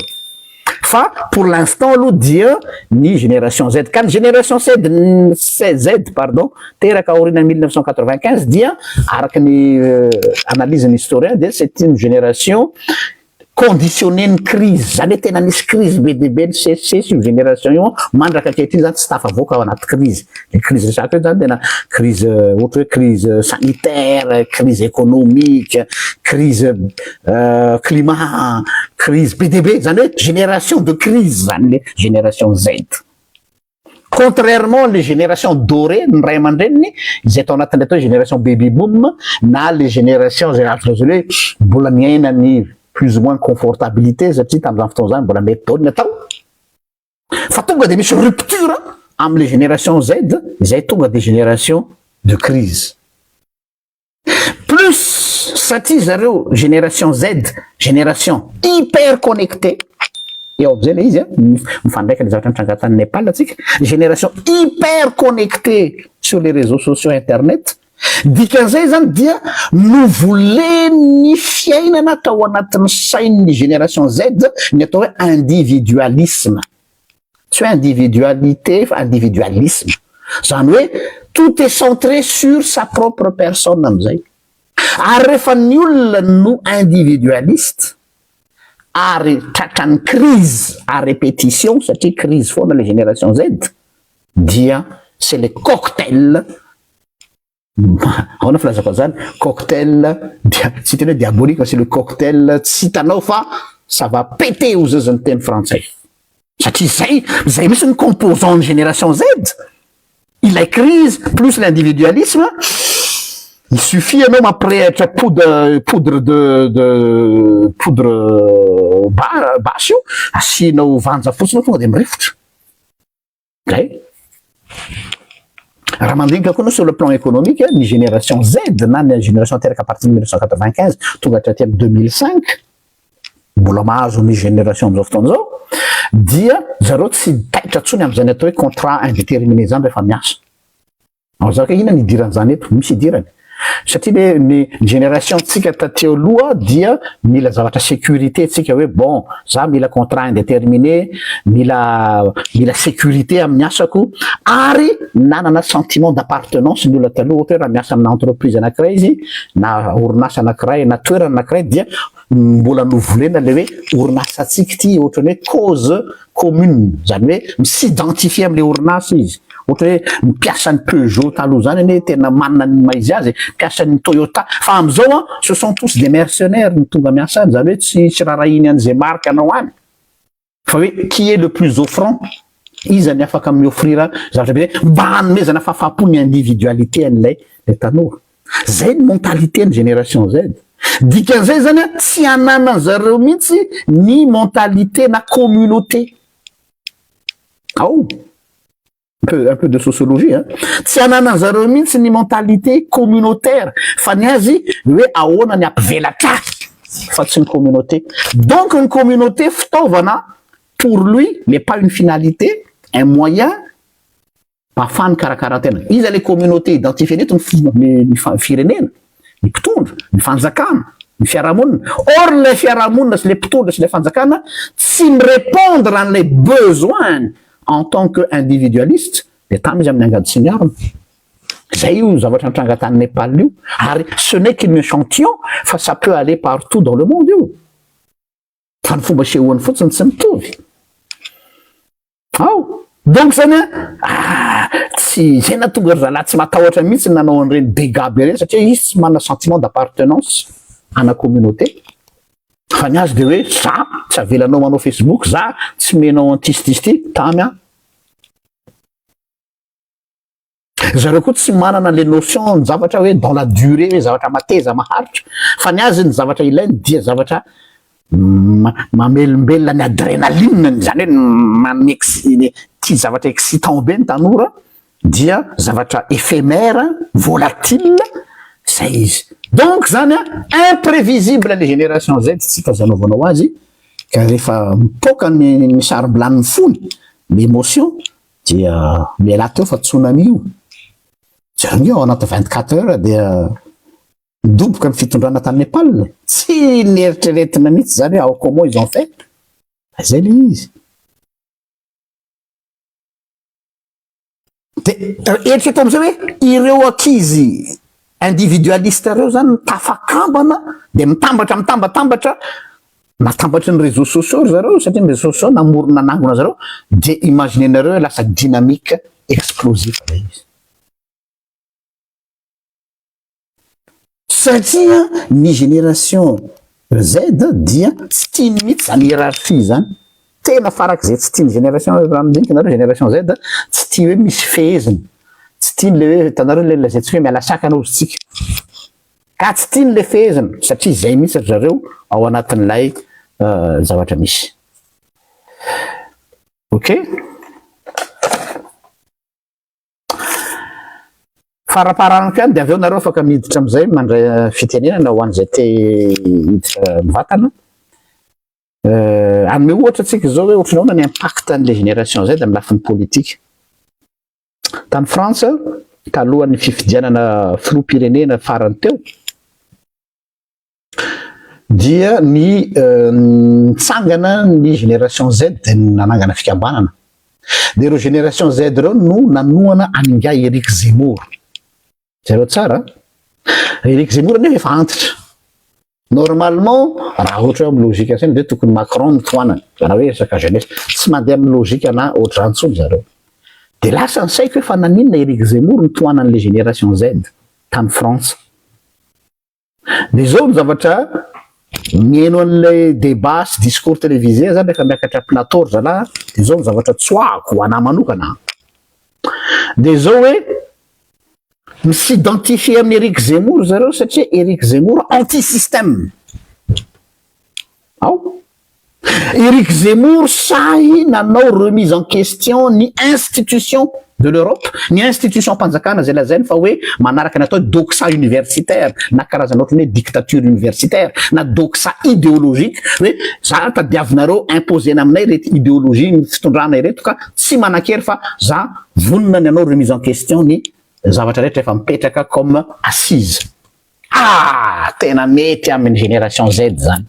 A: Fa pour l'instant aloha dia ny génération Z, ka ny génération Z, Z pardon, teraka aoriana 1995, dia araka ny analyse ny historien, dia c'est une génération conditionné ny crise zany, hoe tena nisy crise be dehibe ny sesisesy io génération io. Mandraka ankehitriny zany tsy tafavoaka ao anaty crise. Le crise resaka io zany tena crise, ohatra hoe crise sanitaire, crise économique, crise climat, crise be dehibe zany, hoe génération de crise zany le génération Z, contrairement les générations dorées, ny ray aman-dreniny izay atao anatin'le atao hoe génération baby boom, na les générations zay azo lazaina hoe mbola miaina ny plus ou moins confortabilité, satria tam'izany fotoana zany mbola mety daholo ny atao. Fa tonga de misy rupture am'le génération Z izay tonga de génération de crise plus, satria zareo génération Z, génération hyper connecté eo am'izay le izy a mifandraika le zavatra mitranga tany Nepal atsika, génération hyper connecté sur les réseaux sociaux, internet. Dikan'izay zany dia novoleny fiainana tao anatin'ny sain'ny génération Z ny atao hoe individualisme, tsy hoe individualité fa individualisme zany, hoe tout est centré sur sa propre personne am'izay. Ary rehefa ny olona no individualiste ary tratrany crise à répétition, satria crise foana le génération Z, dia c'est le cocktail, ahoana filazako zany, cocktail dia tsy tena hoe diabolique, fa c'est le cocktail tsy hitanao fa ça va péter ozy zany teny frantsay, satria zay misy ny composant ny génération Z, ilay crise plus l'individualisme. Il suffit anao mampirehatra poudre de poudre basy io, asianao vanja fotsiny ao, tonga de mirefotra zay. Raha mandinika koa anao sur le plan économique, ny génération Z na ny génération teraka à partir de 1995 tonga hatraty amy 2005, mbola mahazo ny génération am'izao fotoana zao, dia zareo tsy taitra ntsony am'zany atao hoe contrat indéterminé zany rehefa miasa ao. Zaka inona ny idiran'zany eto? Misy idirany, satria le ny génération tsika tateo aloha dia mila zavatra sécurité tsika, hoe bon, za mila contrat indéterminé, mila sécurité amin'ny asako, ary nanana sentiment d'appartenance ny olona taloha. Ohatra hoe raha miasa amina entreprise anankiray izy, na orinasa anankiray, na toerana anankiray, dia mbola novolena le hoe orinasa atsika ty, ohatrany hoe cause commune zany, hoe mi-s'identifie am'le orinasa izy. Ohatra hoe mpiasan'ny Peugeot taloha zany anie tena manana ny maizy azy, mpiasan'ny Toyota. Fa am'izao a, ce sont tous des mercenaires ny tonga miasa any zany, hoe tsy raharaha an'izay marque anao any, fa hoe qui est le plus offrant, iza ny afaka mi-offrir zavatra be mba hanomezana fahafapo ny individualité an'ilay le tanora. Zay ny mentalité ny génération Z. Dikan'izay zany a, tsy ananan zareo mihitsy ny mentalité na communauté ao, un peu de sociologie hein, tsy ananan zareo mihitsy ny mentalité communautaire, fa ny azy hoe ahoana ny ampivelatra fa tsy ny communauté. Donc ny communauté fitaovana pour lui, mais pas une finalité, un moyen ahafahany karakara tena. Iza le communauté identifié neto? Ny firenena, ny mpitondra, ny fanjakana, ny fiarahamonina. Or le fiarahamonina sy le mpitondra sy le fanjakana tsy mi-répondre an'lay besoin en tant que individualiste, de tamy izy amin'ny angady sy ny arina. Zay io zavatra nitranga tany Nepal io, ary ce n'est qu'une échantillon, fa ça peut aller partout dans le monde io, fa ny fomba sehoany fotsiny tsy mitovy ao. Donc zany a, tsy zay na tonga ry zalahy tsy matahotra mihitsy nanao an'ireny dégâts be reny, satria izy tsy manana sentiment d'appartenance ana communauté, fa ny azy de hoe za tsy avelanao manao Facebook, za tsy menao antistisy ty tamy a. Zareo koa tsy manana le notion ny zavatra hoe dans la durée, hoe zavatra mateza maharitra, fa ny azy ny zavatra ilainy dia zavatra mamelombelona ny adrénaline zany, hoe manex tia zavatra excitant be ny tanora, dia zavatra éphémère, volatile zay izy. Donc zany a, imprévisible le génération Z, tsy tazanaovanao azy, ka rehefa mipoka ny sarombilaniny fony, l'émotion. dia mialà teo fa tsunami io. Jereo ange ao anaty 24 heures dia nidoboka ny fitondrana tany Nepal. Tsy nieritreretina mihitsy zany hoe ao comment ils ont fait. Fa zay le izy. De eritrereto amizay hoe ireo ankizy individualiste reo zany tafakambana de mitambatra mitambatambatra natambatry ny réseaux sociaux ry zareo satria ny réseaux sociaux namorona nanangona zareo de imaginenareo hoe lasa dynamique explosif le izy. Satria ny génération Z dia tsy tiany mihitsy zany hiérarchie zany. Tena farak'izay tsy tiany génération, raha mandinika nareo génération Z tsy tia hoe misy fehezina. Tsy tiany le hoe hitanareo le lazaintsika hoe miala sakana ozy tsika. Ka tsy tiany le fehezina satria zay mihitsy ry zareo ao anatin'ilay zavatra misy. Ok. Faraparany ihany dia avy eo nareo afaka miditra amin'izay mandray fitenenana ho an'izay te hiditra mivantana. Hanome ohatra antsika izao hoe ohatran'ny ahoana ny impact an'ilay génération Z amin'ny lafiny politika. Tany Frantsa, talohan'ny fifidianana filoham-pirenena farany teo, dia ny nitsangana ny génération Z dia nanangana fikambanana. Dia ireo génération Z ireo no nanohana an'ingahy Eric Zemmour. Jereo tsara, Eric Zemmour anefa efa antitra. Normalement, raha ohatra hoe amin'ny logique saina dia tokony Macron no tohanany, raha hoe resaka jeunesse. Tsy mandeha amin'ny logique na ohatr'izany intsony zareo. Dia lasa ny saiko hoe fa naninona Eric Zemmour no tohanan'ilay génération Z tany Frantsa. Dia izao ny zavatra mihaino an'ilay débat sy discours télévisé zany rehefa miakatra plateau ry zalahy dia izao ny zavatra tsoahako ho anah manokana an. Dia izao hoe mi-s'identifier amin'i Eric Zemmour zareo satria Eric Zemmour anti-système. Ao. Eric Zemmour sahy nanao remise en question ny institution de l'Europe, ny institution-mpanjakana izay lazainy fa hoe manaraka ny atao hoe doxa universitaire na karazana ohatran'ny hoe dictature universitaire na doxa idéologique hoe za tadiavinareo imposer-na aminay ireto idéologie ny fitondrana ireto ka tsy manan-kery fa za vonona ny hanao remise en question ny zavatra rehetra efa mipetraka comme assise. Ah! Tena mety amin'ny génération Z zany.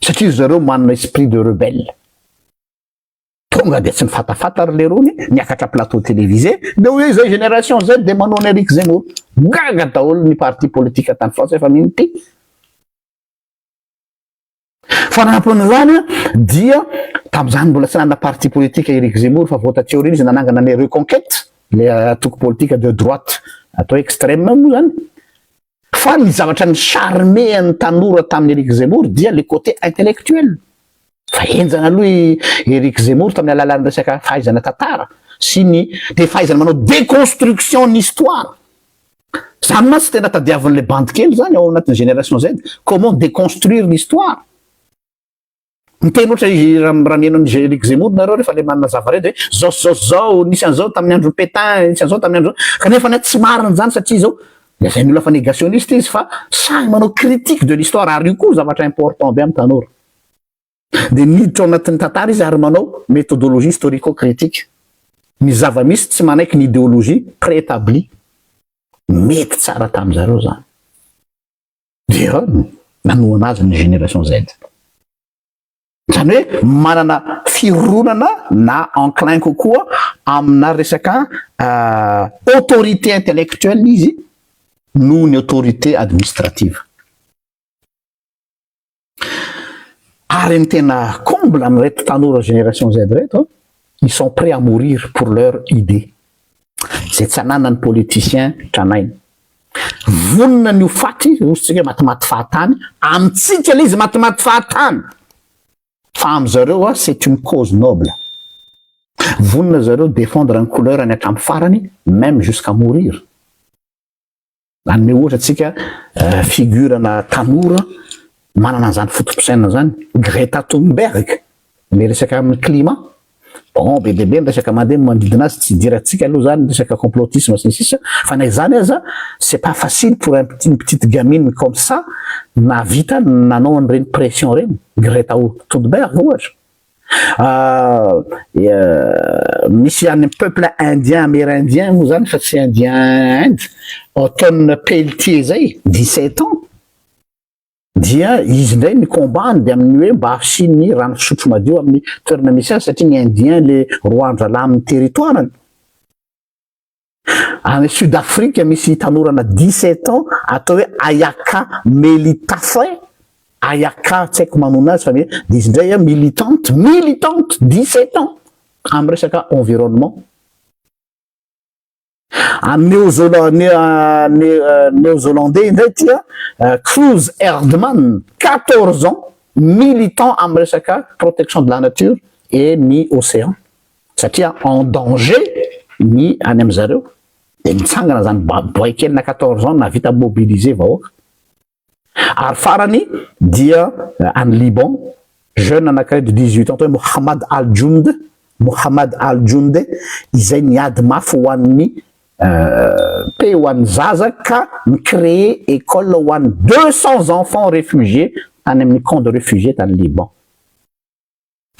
A: Satria ry zareo manana esprit de rebelle. Tonga dia tsy mifatafata ry lerony, miakatra plateau télévisé, dia hoy izay génération Z dia manao an'i Eric Zemmour. Gaga daholo ny parti politique tany Frantsa efa mino ity. Fanampin'izany dia tamin'izany mbola tsy nanana parti politique Eric Zemmour fa vao taty aoriana izy nanangana ny Reconquête, le antoko politique de droite atao extrême moa zany. Fa ny zavatra ni-charmer an'ny tanora tamin'i Eric Zemmour dia le côté intellectuel. Fa henjana aloha i Eric Zemmour tamin'ny alalan'ny resaka fahaizana tantara sy ny dia fahaizana manao déconstruction ny histoire. Zany mantsy tena tadiavin'ilay bandy kely zany ao anatin'ny génération Z, comment déconstruire l'histoire. Miteny ohatra izy raha raha mihaino an'i Eric Zemmour nareo rehefa le manazava ireny dia hoe zao sy zao sy zao, nisy an'izao tamin'ny andron'i Pétain, nisy an'izao tamin'ny andro kanefa anie tsy marina izany satria izao lazain'ny olona fa négationniste izy fa sahy manao critique de l'histoire ary io koa zavatra important be amin'ny tanora. Dia niditra ao anatin'ny tantara izy ary manao méthodologie historico-critique. Ny zava-misy tsy manaiky ny idéologie préétablie. Mety tsara tamin'izareo izany. Dia nanohana azy ny génération Z. Izany hoe manana fironana na enclin kokoa amina resaka autorité intellectuelle izy noho ny autorité administrative. Ary ny tena comble amin'ireto tanora génération Z ireto, ils sont prêts à mourir pour leur idée. Izay tsy ananan'ny politicien tranainy. Vonona ny ho faty, hoy isika hoe matimaty fahatany, amintsika ilay izy matimaty fahatany, fa amin-dry zareo c'est une cause noble. Vonona zareo défendre ny couleur-ny hatramin'ny farany, même jusqu'à mourir. Hanome ohatra antsika figure-na tanora manana an'izany foto-pisainana izany, Greta Thunberg, le resaka amin'ny climat, bon be dia be ny resaka mandeha manodidina azy, tsy idirantsika aloha izany resaka complotisme sy ny sisa, fa na izany aza c'est pas facile pour un petit, une petite gamine comme ça nahavita nanao an'ireny pression ireny, Greta Thunberg ohatra. Misy any peuple indien, amérindien moa zany fa tsy indien Inde, Automne Pelletier zay, 17 ans, dia izy indray ny combat-ny dia amin'ny hoe mba hasiany rano fisotro madio amin'ny toerana misy azy satria ny indien le roan-drahalahy amin'ny territoire-ny. Any Sud Afrique misy tanorana 17 ans atao hoe Ayaka Melithafa, Ayaka tsy haiko manona azy fa de izy indray a militante, militante 17 ans amin'ny resaka environnement. Any Néo-Zélandais indray tia Cruz Erdman, 14 ans, militant amin'ny resaka protection de la nature et ny océan satria en danger ny any am'zareo, de mitsangana zany boay kely na 14 ans navita mobiliser vahoaka. Ary farany dia any Liban, jeune anankiray de 18 ans atao hoe Mohammad Al Jund, Mohammad Al Junde, izay niady mafy ho an'ny paix ho an'ny zaza ka mi-créer école ho an'ny 200 enfants réfugiés tany amin'ny camp de réfugiés tany Liban,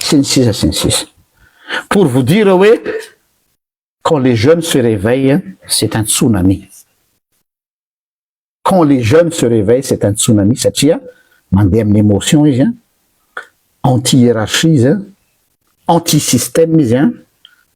A: sy ny sisa sy ny sisa. Pour vous dire hoe quand les jeunes se réveillent, c'est un tsunami. Quand les jeunes se réveillent, c'est un tsunami, satria mandeha amin'ny émotion izy a, anti hiérarchie izy a, anti système izy a,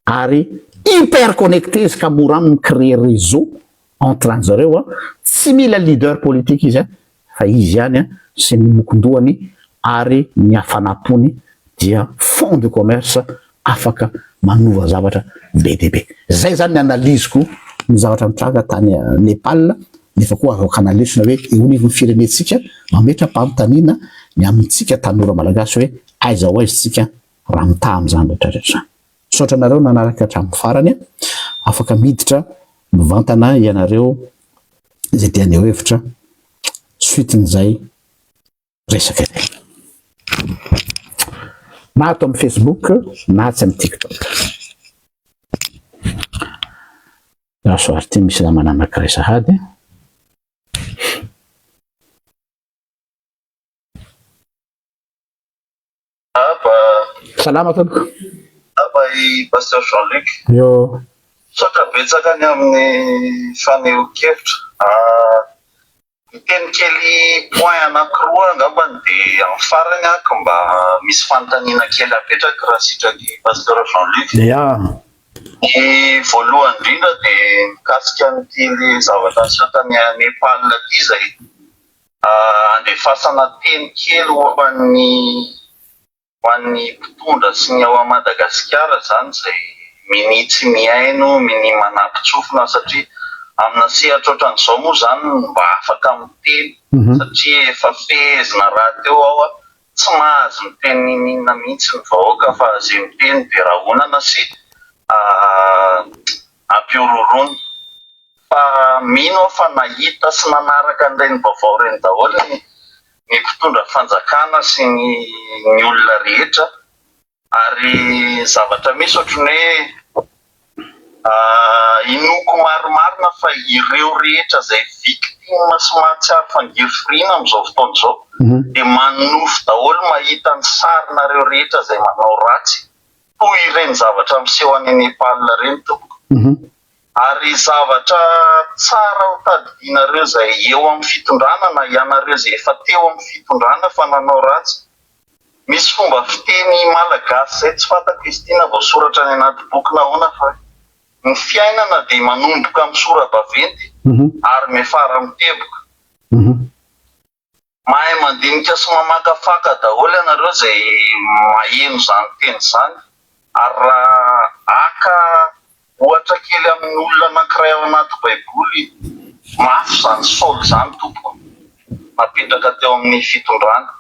A: ary hyper connecté izy ka mora aminy créer réseau entre an'zareo a. Tsy mila leader politique izy a, fa izy ihany a sy ny mokondohany ary ny hafanam-pony dia fond de commerce afaka manova zavatra be dehibe. Zay zany ny analyse-ko ny zavatra mitranga tany Nepal, nefa koa afaka analysena hoe eo anivon'ny firenentsika mametra-panontaniana ny amintsika tanora malagasy hoe aiza ho aiza tsika raha mitaha am'izany rehetrarehetra zany. Misaotra anareo nanaraka hatramin'ny farany. Afaka miditra mivantana ianareo izay te haneho hevitra suite-n'izay resaka izay, na ato amin'ny Facebook na tsy amin'ny TikTok. Raha ary ty misy namana anankiray sahady.
B: Aba.
A: Salama tompoko.
B: Aba i Pasteur Jean-Luc.
A: Yo.
B: Misaotra betsaka ny amin'ny fanehoan-kevitra. Hiteny kely point anankiroa angambany dia amin'ny farany ako mba misy fanontaniana kely apetraka raha sitraky Pasteur Jean-Luc.
A: Ya.
B: Ny voalohany indrindra dia mikasika an'ity le zavatra niseho tany Nepal ity izay andefasana teny kely ho an'ny ho an'ny mpitondra sy ny ao Madagasikara izany izay minia tsy mihaino, minia manampin-tsofina satria amina sehatra ohatran'izao moa izany no mba afaka miteny satria efa fehezina rahateo ao tsy mahazo miteny n'inon'inona mihitsy ny vahoaka fa izay miteny dia rahonana sy ampihorohoroana. Fa mino aho fa nahita sy nanaraka an'ireny vaovao ireny daholo ny ny mpitondra fanjakana sy ny ny olona rehetra ary ny zavatra misy ohatran'ny hoe inoako marimarina fa ireo rehetra izay victime sy mahatsiaro fangirifiriana amin'izao fotoana izao dia manonofy daholo mahita ny sarinareo rehetra izay manao ratsy toy ireny zavatra miseho any Nepal ireny tompoko. Ary zavatra tsara ho tadidianareo izay eo amin'ny fitondrana na ianareo izay efa teo amin'ny fitondrana fa nanao ratsy. Misy fomba fiteny malagasy izay tsy fantako izy ity na voasoratra any anaty boky na ahoana fa ny fiainana dia manomboka amin'ny sora-baventy ary miafara amin'ny teboka. Mahay mandinika sy mamakafaka daholo ianareo izay maheno izany teny izany ary raha haka ohatra kely amin'ny olona anankiray ao anaty baiboly, mafy izany Saoly izany tompoko, napetraka teo amin'ny fitondrana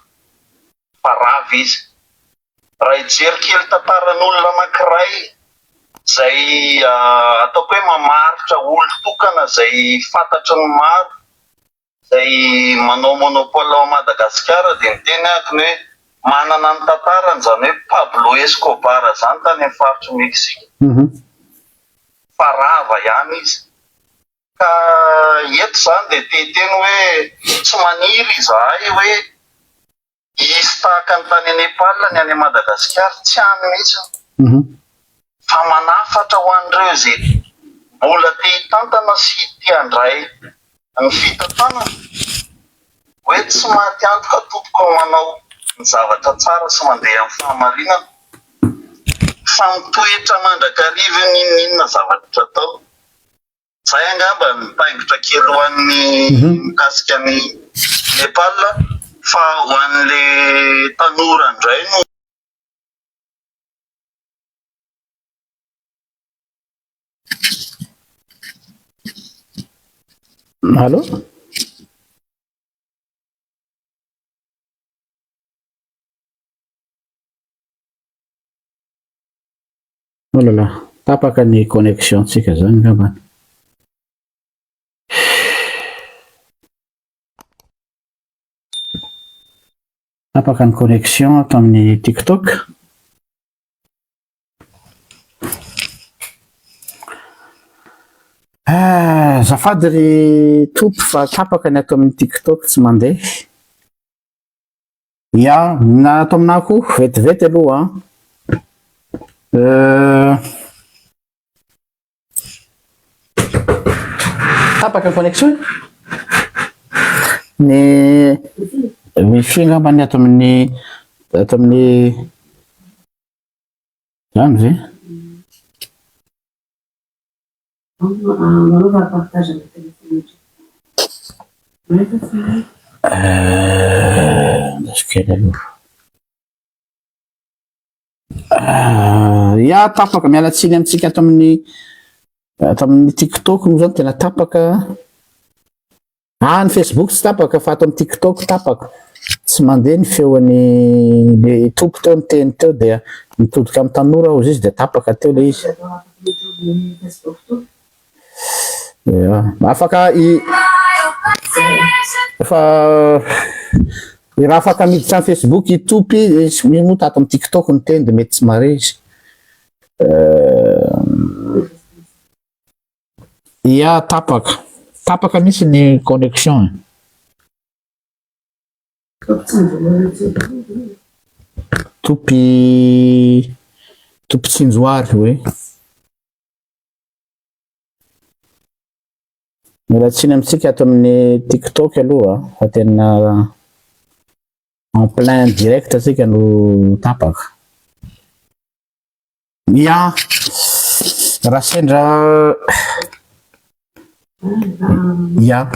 B: fa rava izy. Raha hijery kely tantaran'olona anankiray izay ataoko hoe mamaritra olon-tokana izay fantatry ny maro, Izay manao monopole ao Madagasikara dia miteny ahako ny hoe manana ny tantarany izany hoe Pablo Escobar izany tany amin'ny faritr'i Mexique fa rava ihany izy. Ka eto izany dia te hiteny hoe tsy maniry izahay hoe. Hisy tahaka ny tany Nepal ny any Madagasikara, tsy any mihitsy fa manafatra ho an'ireo izay mbola te hitantana sy te handray ny fitantanana hoe tsy maty antoka tompoko manao ny zavatra tsara sy mandeha amin'ny fahamarinana fa mitoetra mandrakariva io n'inon'inona zavatra atao. Zay angamba ny paingotra kely ho an'ny mikasika ny Nepal fa ho an'le tanora indray no.
A: Allô? Oh là là, tapaka ny connexion tsika zany angambany. Tapaka ny connexion ato amin'ny TikTok. Ah, azafady ry Tompo fa tapaka ny ato amin'ny TikTok tsy mandeha. Ya, na ato aminà koa, vetivety aloha an. Euh, tapaka ny connexion? Ny wifi angamba ny ato amin'ny ato amin'ny zany ve? Andraso kely aloha. Ya tapaka, miala tsiny amintsika ato amin'ny ato amin'ny TikTok moa zany tena tapaka. Ah, ny Facebook tsy tapaka fa ato amin'ny TikTok tapaka. Tsy mandeha ny feon'ny le tompo teo niteny teo dia nitodika amin'ny tanora hozy izy dia tapaka teo le izy. Ya, afaka i fa raha afaka miditra amin'ny Facebook i Topy, izy moa tato amin'ny TikTok niteny dia mety tsy mare izy. Ya tapaka. Tapaka mihitsy ny connexion e. Topy Topy Tsinjoary hoe. Miala tsiny amintsika ato amin'ny TikTok aloha fa tena en plein direct tsika no tapaka. Ya, raha sendra ya,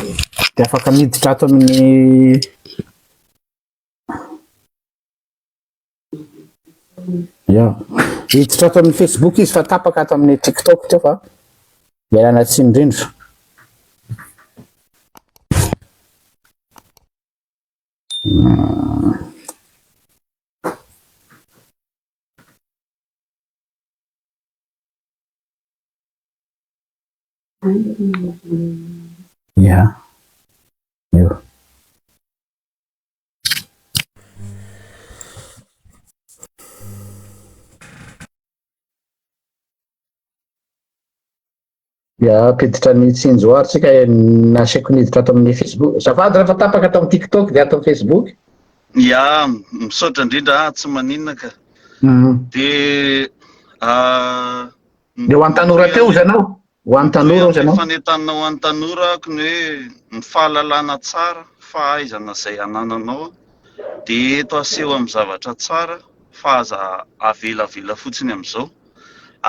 A: dia afaka miditra ato amin'ny ya, hiditra ato amin'ny Facebook izy fa tapaka ato amin'ny TikTok teo fa ialana tsiny indrindra. Ya. Eo. Ya, ampiditra ny tsinjo ary tsika eh, nasaiko niditra ato amin'ny Facebook. Azafady raha fa tapaka ato amin'ny TikTok dia ato amin'ny Facebook.
B: Ya, misaotra indrindra, ah, tsy maninona ka. Dia ah,
A: Dia ho an'ny tanora teo ozy ianao? Ho an'ny tanora ozy ianao?
B: Fanentanana ho an'ny tanora ako ny hoe ny fahalalana tsara, fahaizana izay anananao dia eto aseho amin'ny zavatra tsara fa aza avelavela fotsiny amin'izao.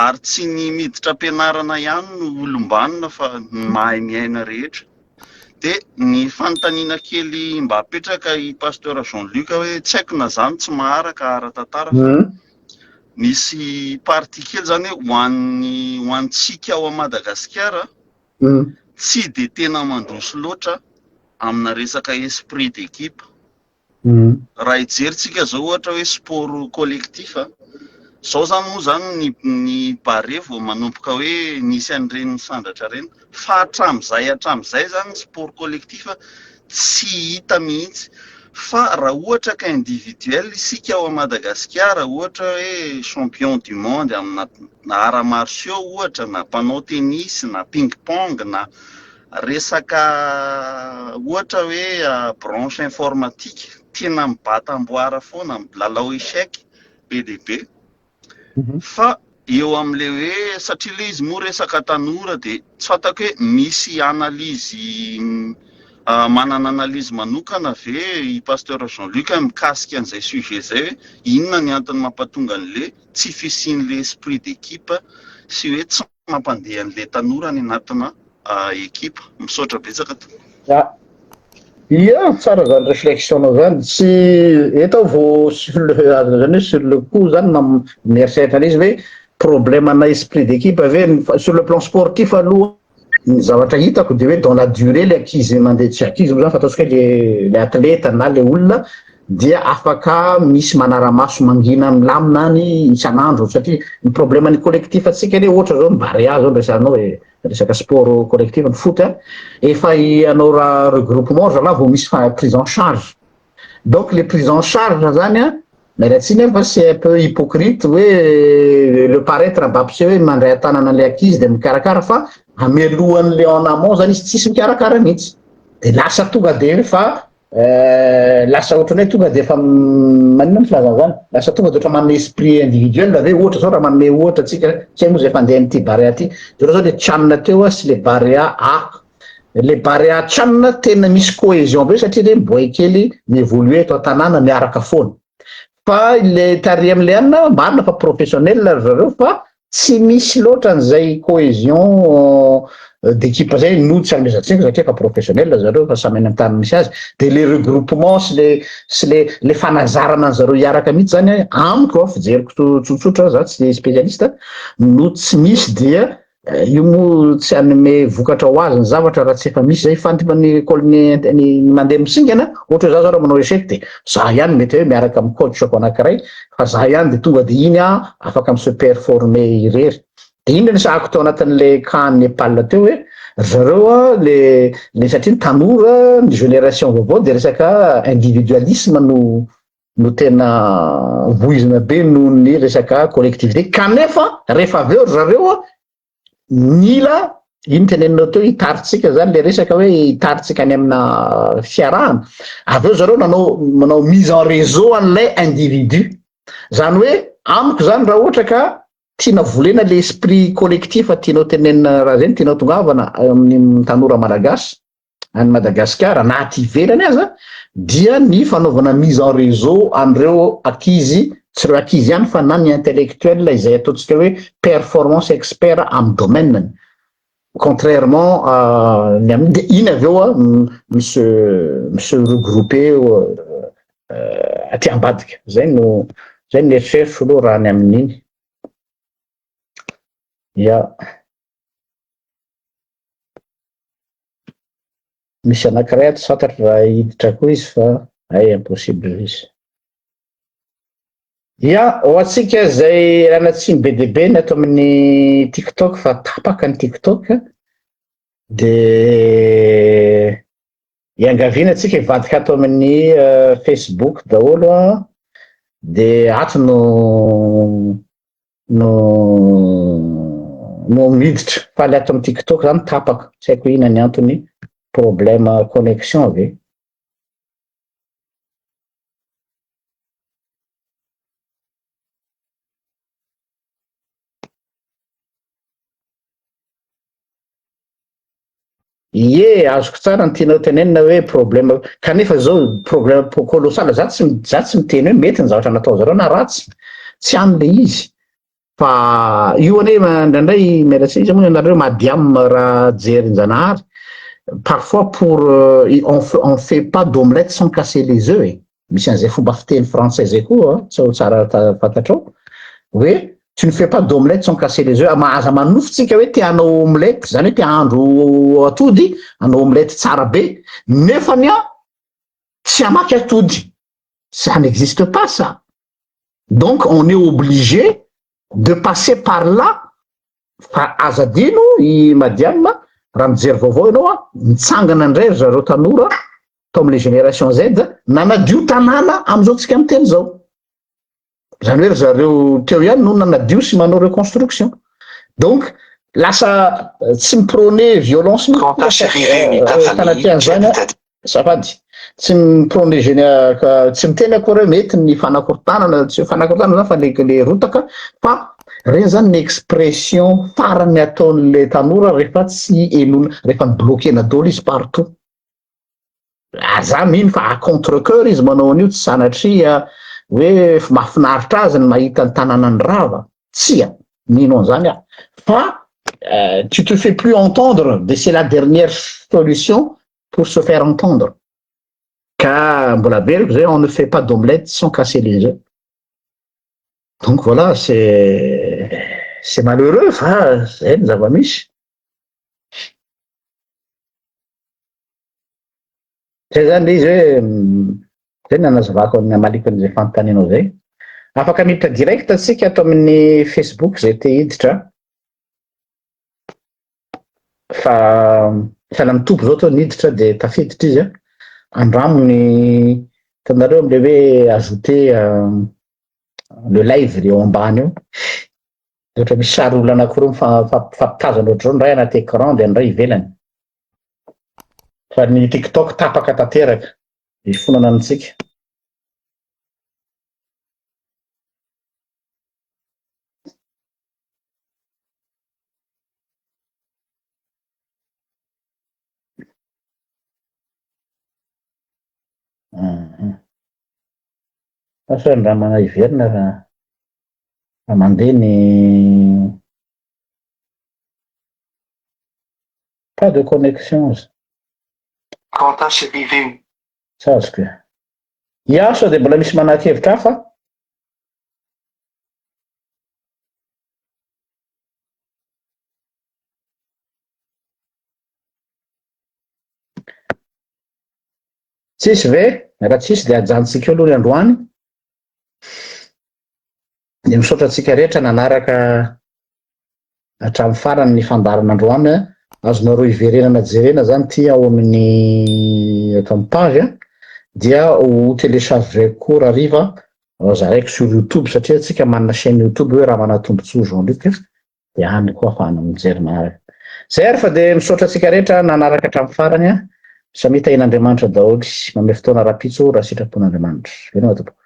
B: Ary tsy ny miditra am-pianarana ihany no olom-banona fa ny mahay miaina rehetra. Dia ny fanontaniana kely mba apetraka i Pasteur Jean Luc hoe tsy haiko na za no tsy maharaka ara-tantara fa misy partie kely zany hoe ho an'ny ho antsika ao Madagasikara tsy dia tena mandroso loatra amina resaka esprit d'équipe. Raha hijery tsika zao ohatra hoe sport collectif a, zao zany moa zany ny ny Barea vao manomboka hoe nisy an'ireny misandratra ireny fa hatramin'izay hatramin'izay zany ny sport collectif tsy hita mihitsy fa raha ohatra ka individuel isika ao Madagasikara ohatra hoe champion du monde amina arts martiaux ohatra na mpanao tennis na ping pong na Resaka ohatra hoe branche informatique, tena mibata amboara foana, milalao échec be dia be. Fa eo amin'ilay hoe satria ilay izy moa resaka tanora dia tsy fantako hoe misy analyse manana analyse manokana ve i Pasteur Jean Luc mikasika an'izay sujet izay hoe inona ny antony mampatonga an'ilay tsy fisian'ilay esprit d'équipe sy hoe tsy mampandeha an'ilay tanora any anatina ekipa. Misaotra betsaka tompoko.
A: Ia, tsara zany réflexion-nao zany. Tsy eto aho vao sur le azo lazaina hoe sur le coup zany mam- mieritreritra an'izy hoe problème ana esprit d'équipe ve ny fa- sur le plan sportif aloha ny zavatra hitako de hoe dans la durée le ankizy mandeha tsy ankizy moa zany fa ataontsika hoe le le athlète na le olona dia afaka misy manara-maso mangina milamina any isan'andro satria ny problème ny collectif antsika anie ohatra zao ny Barea zao no resahanao e, resaka sport collectif ny foot a, efa hanao raha regroupement ry zalahy vao misy prise en charge, donc le prise en charge zany a, miala tsiny aho fa c'est un peu hypocrite hoe le paraitre mba hampiseho hoe mandray an-tanana an'ilay ankizy de mikarakara fa amelohan'le en amont zany izy tsisy mikarakara mihitsy, de lasa tonga de fa Lasa ohatran'ny hoe tonga dia efa maninona ny filazana izany? Lasa tonga dia ohatran'ny manome esprit individuel ve? Ohatra izao raha manome ohatra antsika, tsy hay moa izay fandehan'ity Barea ity, dia ohatra izao ilay Chan teo a sy ilay Barea A. Ilay Barea Chan tena misy cohésion be satria ireny boay kely mi-évoluer eto an-tanàna miaraka foana. Fa ilay tary amin'ilay anona, marina fa professionnel ry zareo fa Tsy misy loatra an'izay cohésion d'équipe zay no tsy anomezan-tsiny satria efa professionnel zareo efa samy any amin'ny tany misy azy de le regroupement sy le sy le le fanazarana an'zareo hiaraka mihitsy zany amiko a fijeriko tsotsotra za tsy spécialiste no tsy misy dia io moa tsy hanome vokatra ho azy ny zavatra raha tsy efa misy zay fa ny école ny ny mandeha misingana ohatra hoe za zao raha manao échec de za ihany mety hoe miaraka amin'ny coach-ko anankiray fa za ihany de tonga de iny aho afaka mi se performer irery. De iny resahako tao anatin'le cas any Nepal teo hoe ry zareo a le le satria ny tanora ny génération vaovao de resaka individualisme no no tena voizina be noho ny resaka collectivité kanefa rehefa avy eo ry zareo a Mila, iny teneninao teo, hitaritsika zany le resaka hoe hitaritsika any amina fiarahana, avy eo zareo nanao manao mise en réseau an'ilay individu, zany hoe amiko zany raha ohatra ka tiana volena le esprit collectif tianao tenenina raha zay no tianao tongavana amin'ny tanora malagasy, any Madagasikara na aty ivelany aza dia ny fanaovana mise en réseau an'ireo ankizy, tsy ireo ankizy ihany fa na ny intellectuel izay ataontsika hoe performance expert amin'ny domaine-ny, contrairement ny amin'ny dia iny avy eo mi se mi se regrouper aty ambadika, zay no zay no eritreritro aloha raha ny amin'iny. Ya. Misy anankiray ato tsy fantatro raha hiditra koa izy fa hay impossible izy. Ya, ho antsika izay ilana tsiny be dia be ny ato amin'ny TikTok fa tapaka ny TikTok de iangaviana antsika hivadika ato amin'ny Facebook daholo an, de ato no no no miditra fa le ato amin'ny tiktok zany tapaka tsy haiko inona ny antony problème connexion ve? Ie, azoko tsara ny tianao tenenina hoe problème kanefa zao problème colossal za tsy za tsy miteny hoe mety ny zavatra natao zareo na ratsy, tsy any le izy fa io anie indraindray miala tsiny iza moa ianareo madiam raha jerinjanahary parfois pour on on fait pas d'omelette sans casser les oeufs e. Misy an'izay fomba fiteny frantsay zay koa sao tsara fantatrao hoe tu ne fais pas d'omelette sans casser les oeufs, aza manonofy tsika hoe te hanao omelette zany hoe te hahandro atody, hanao omelette tsara be nefany an tsy hamaky atody, ça n'existe pas ça, donc on est obligé de passer par là fa aza adino i Madiam raha mijery vaovao ianao an, nitsangana indray ry zareo tanora tao amin'ilay génération Z nanadio tanàna amin'izao tsika miteny izao. Izany hoe ry zareo teo ihany no nanadio sy manao reconstruction. Donc lasa tsy mi-prôner violence mihitsy sanatria an'izany azafady. Tsy mi-proneger ny tsy miteny akory hoe mety ny fanakorontanana, tsy hoe fanakorontanana zany fa le le rotaka fa reny zany ny expression farany ataon'le tanora rehefa tsy henoina, rehefa ni-bloquer-na daholo izy partout. Ary za mino fa à contre coeur izy manao an'io, tsy sanatria hoe mahafinaritra azy ny mahita ny tanànany rava, tsia, mino an'izany aho, fa tu te fais plus entendre de c'est la dernière solution pour se faire entendre. Ka mbola averiko zay, on ne fait pas d'omelette sans casser les oeufs. Donc voilà, c'est c'est malheureux fa zay ny zava-misy. Zay zany le izy hoe zay no nanazavako ny namaliko an'izay fanontanianao zay. Afaka miditra direct tsika ato amin'ny Facebook zay te hiditra. Fa sahala mitombo zao teo niditra de tafiditra izy a. Andramo ny hitanareo amle hoe ajouter le live le eo ambany eo. Ohatra misy sary olona anakiroa mifampitazana ohatr'izao ny iray anaty écran de ny iray ivelany. Fa ny tiktok tapaka tanteraka. Hifonana amintsika. Asa andramana hiverina raha raha mandeha ny pas de connexion aza.
C: Quentin Cherivet.
A: Tsy azoko e. Ia sao dia mbola misy manahy-kevitra hafa? Tsisy ve? Raha tsisy dia ajanontsika eo aloha ny androany. Dia misaotra antsika rehetra nanaraka hatramin'ny farany ny fandaharana androany. Azonareo hiverenana jerena zany ity ao amin'ny ato amin'ny page dia ho télécharger-ko koa rahariva zaraiko sur youtube satria antsika manana chaîne youtube hoe Ramanatombotsoa Jean Luc dia any koa ahafahana mijery manaraka. Zay ary fa dia misaotra antsika rehetra nanaraka hatramin'ny farany. Samia tahian'Andriamanitra daholo. Manome fotoana rahampitso raha sitrapon'Andriamanitra. Veloma tompoko.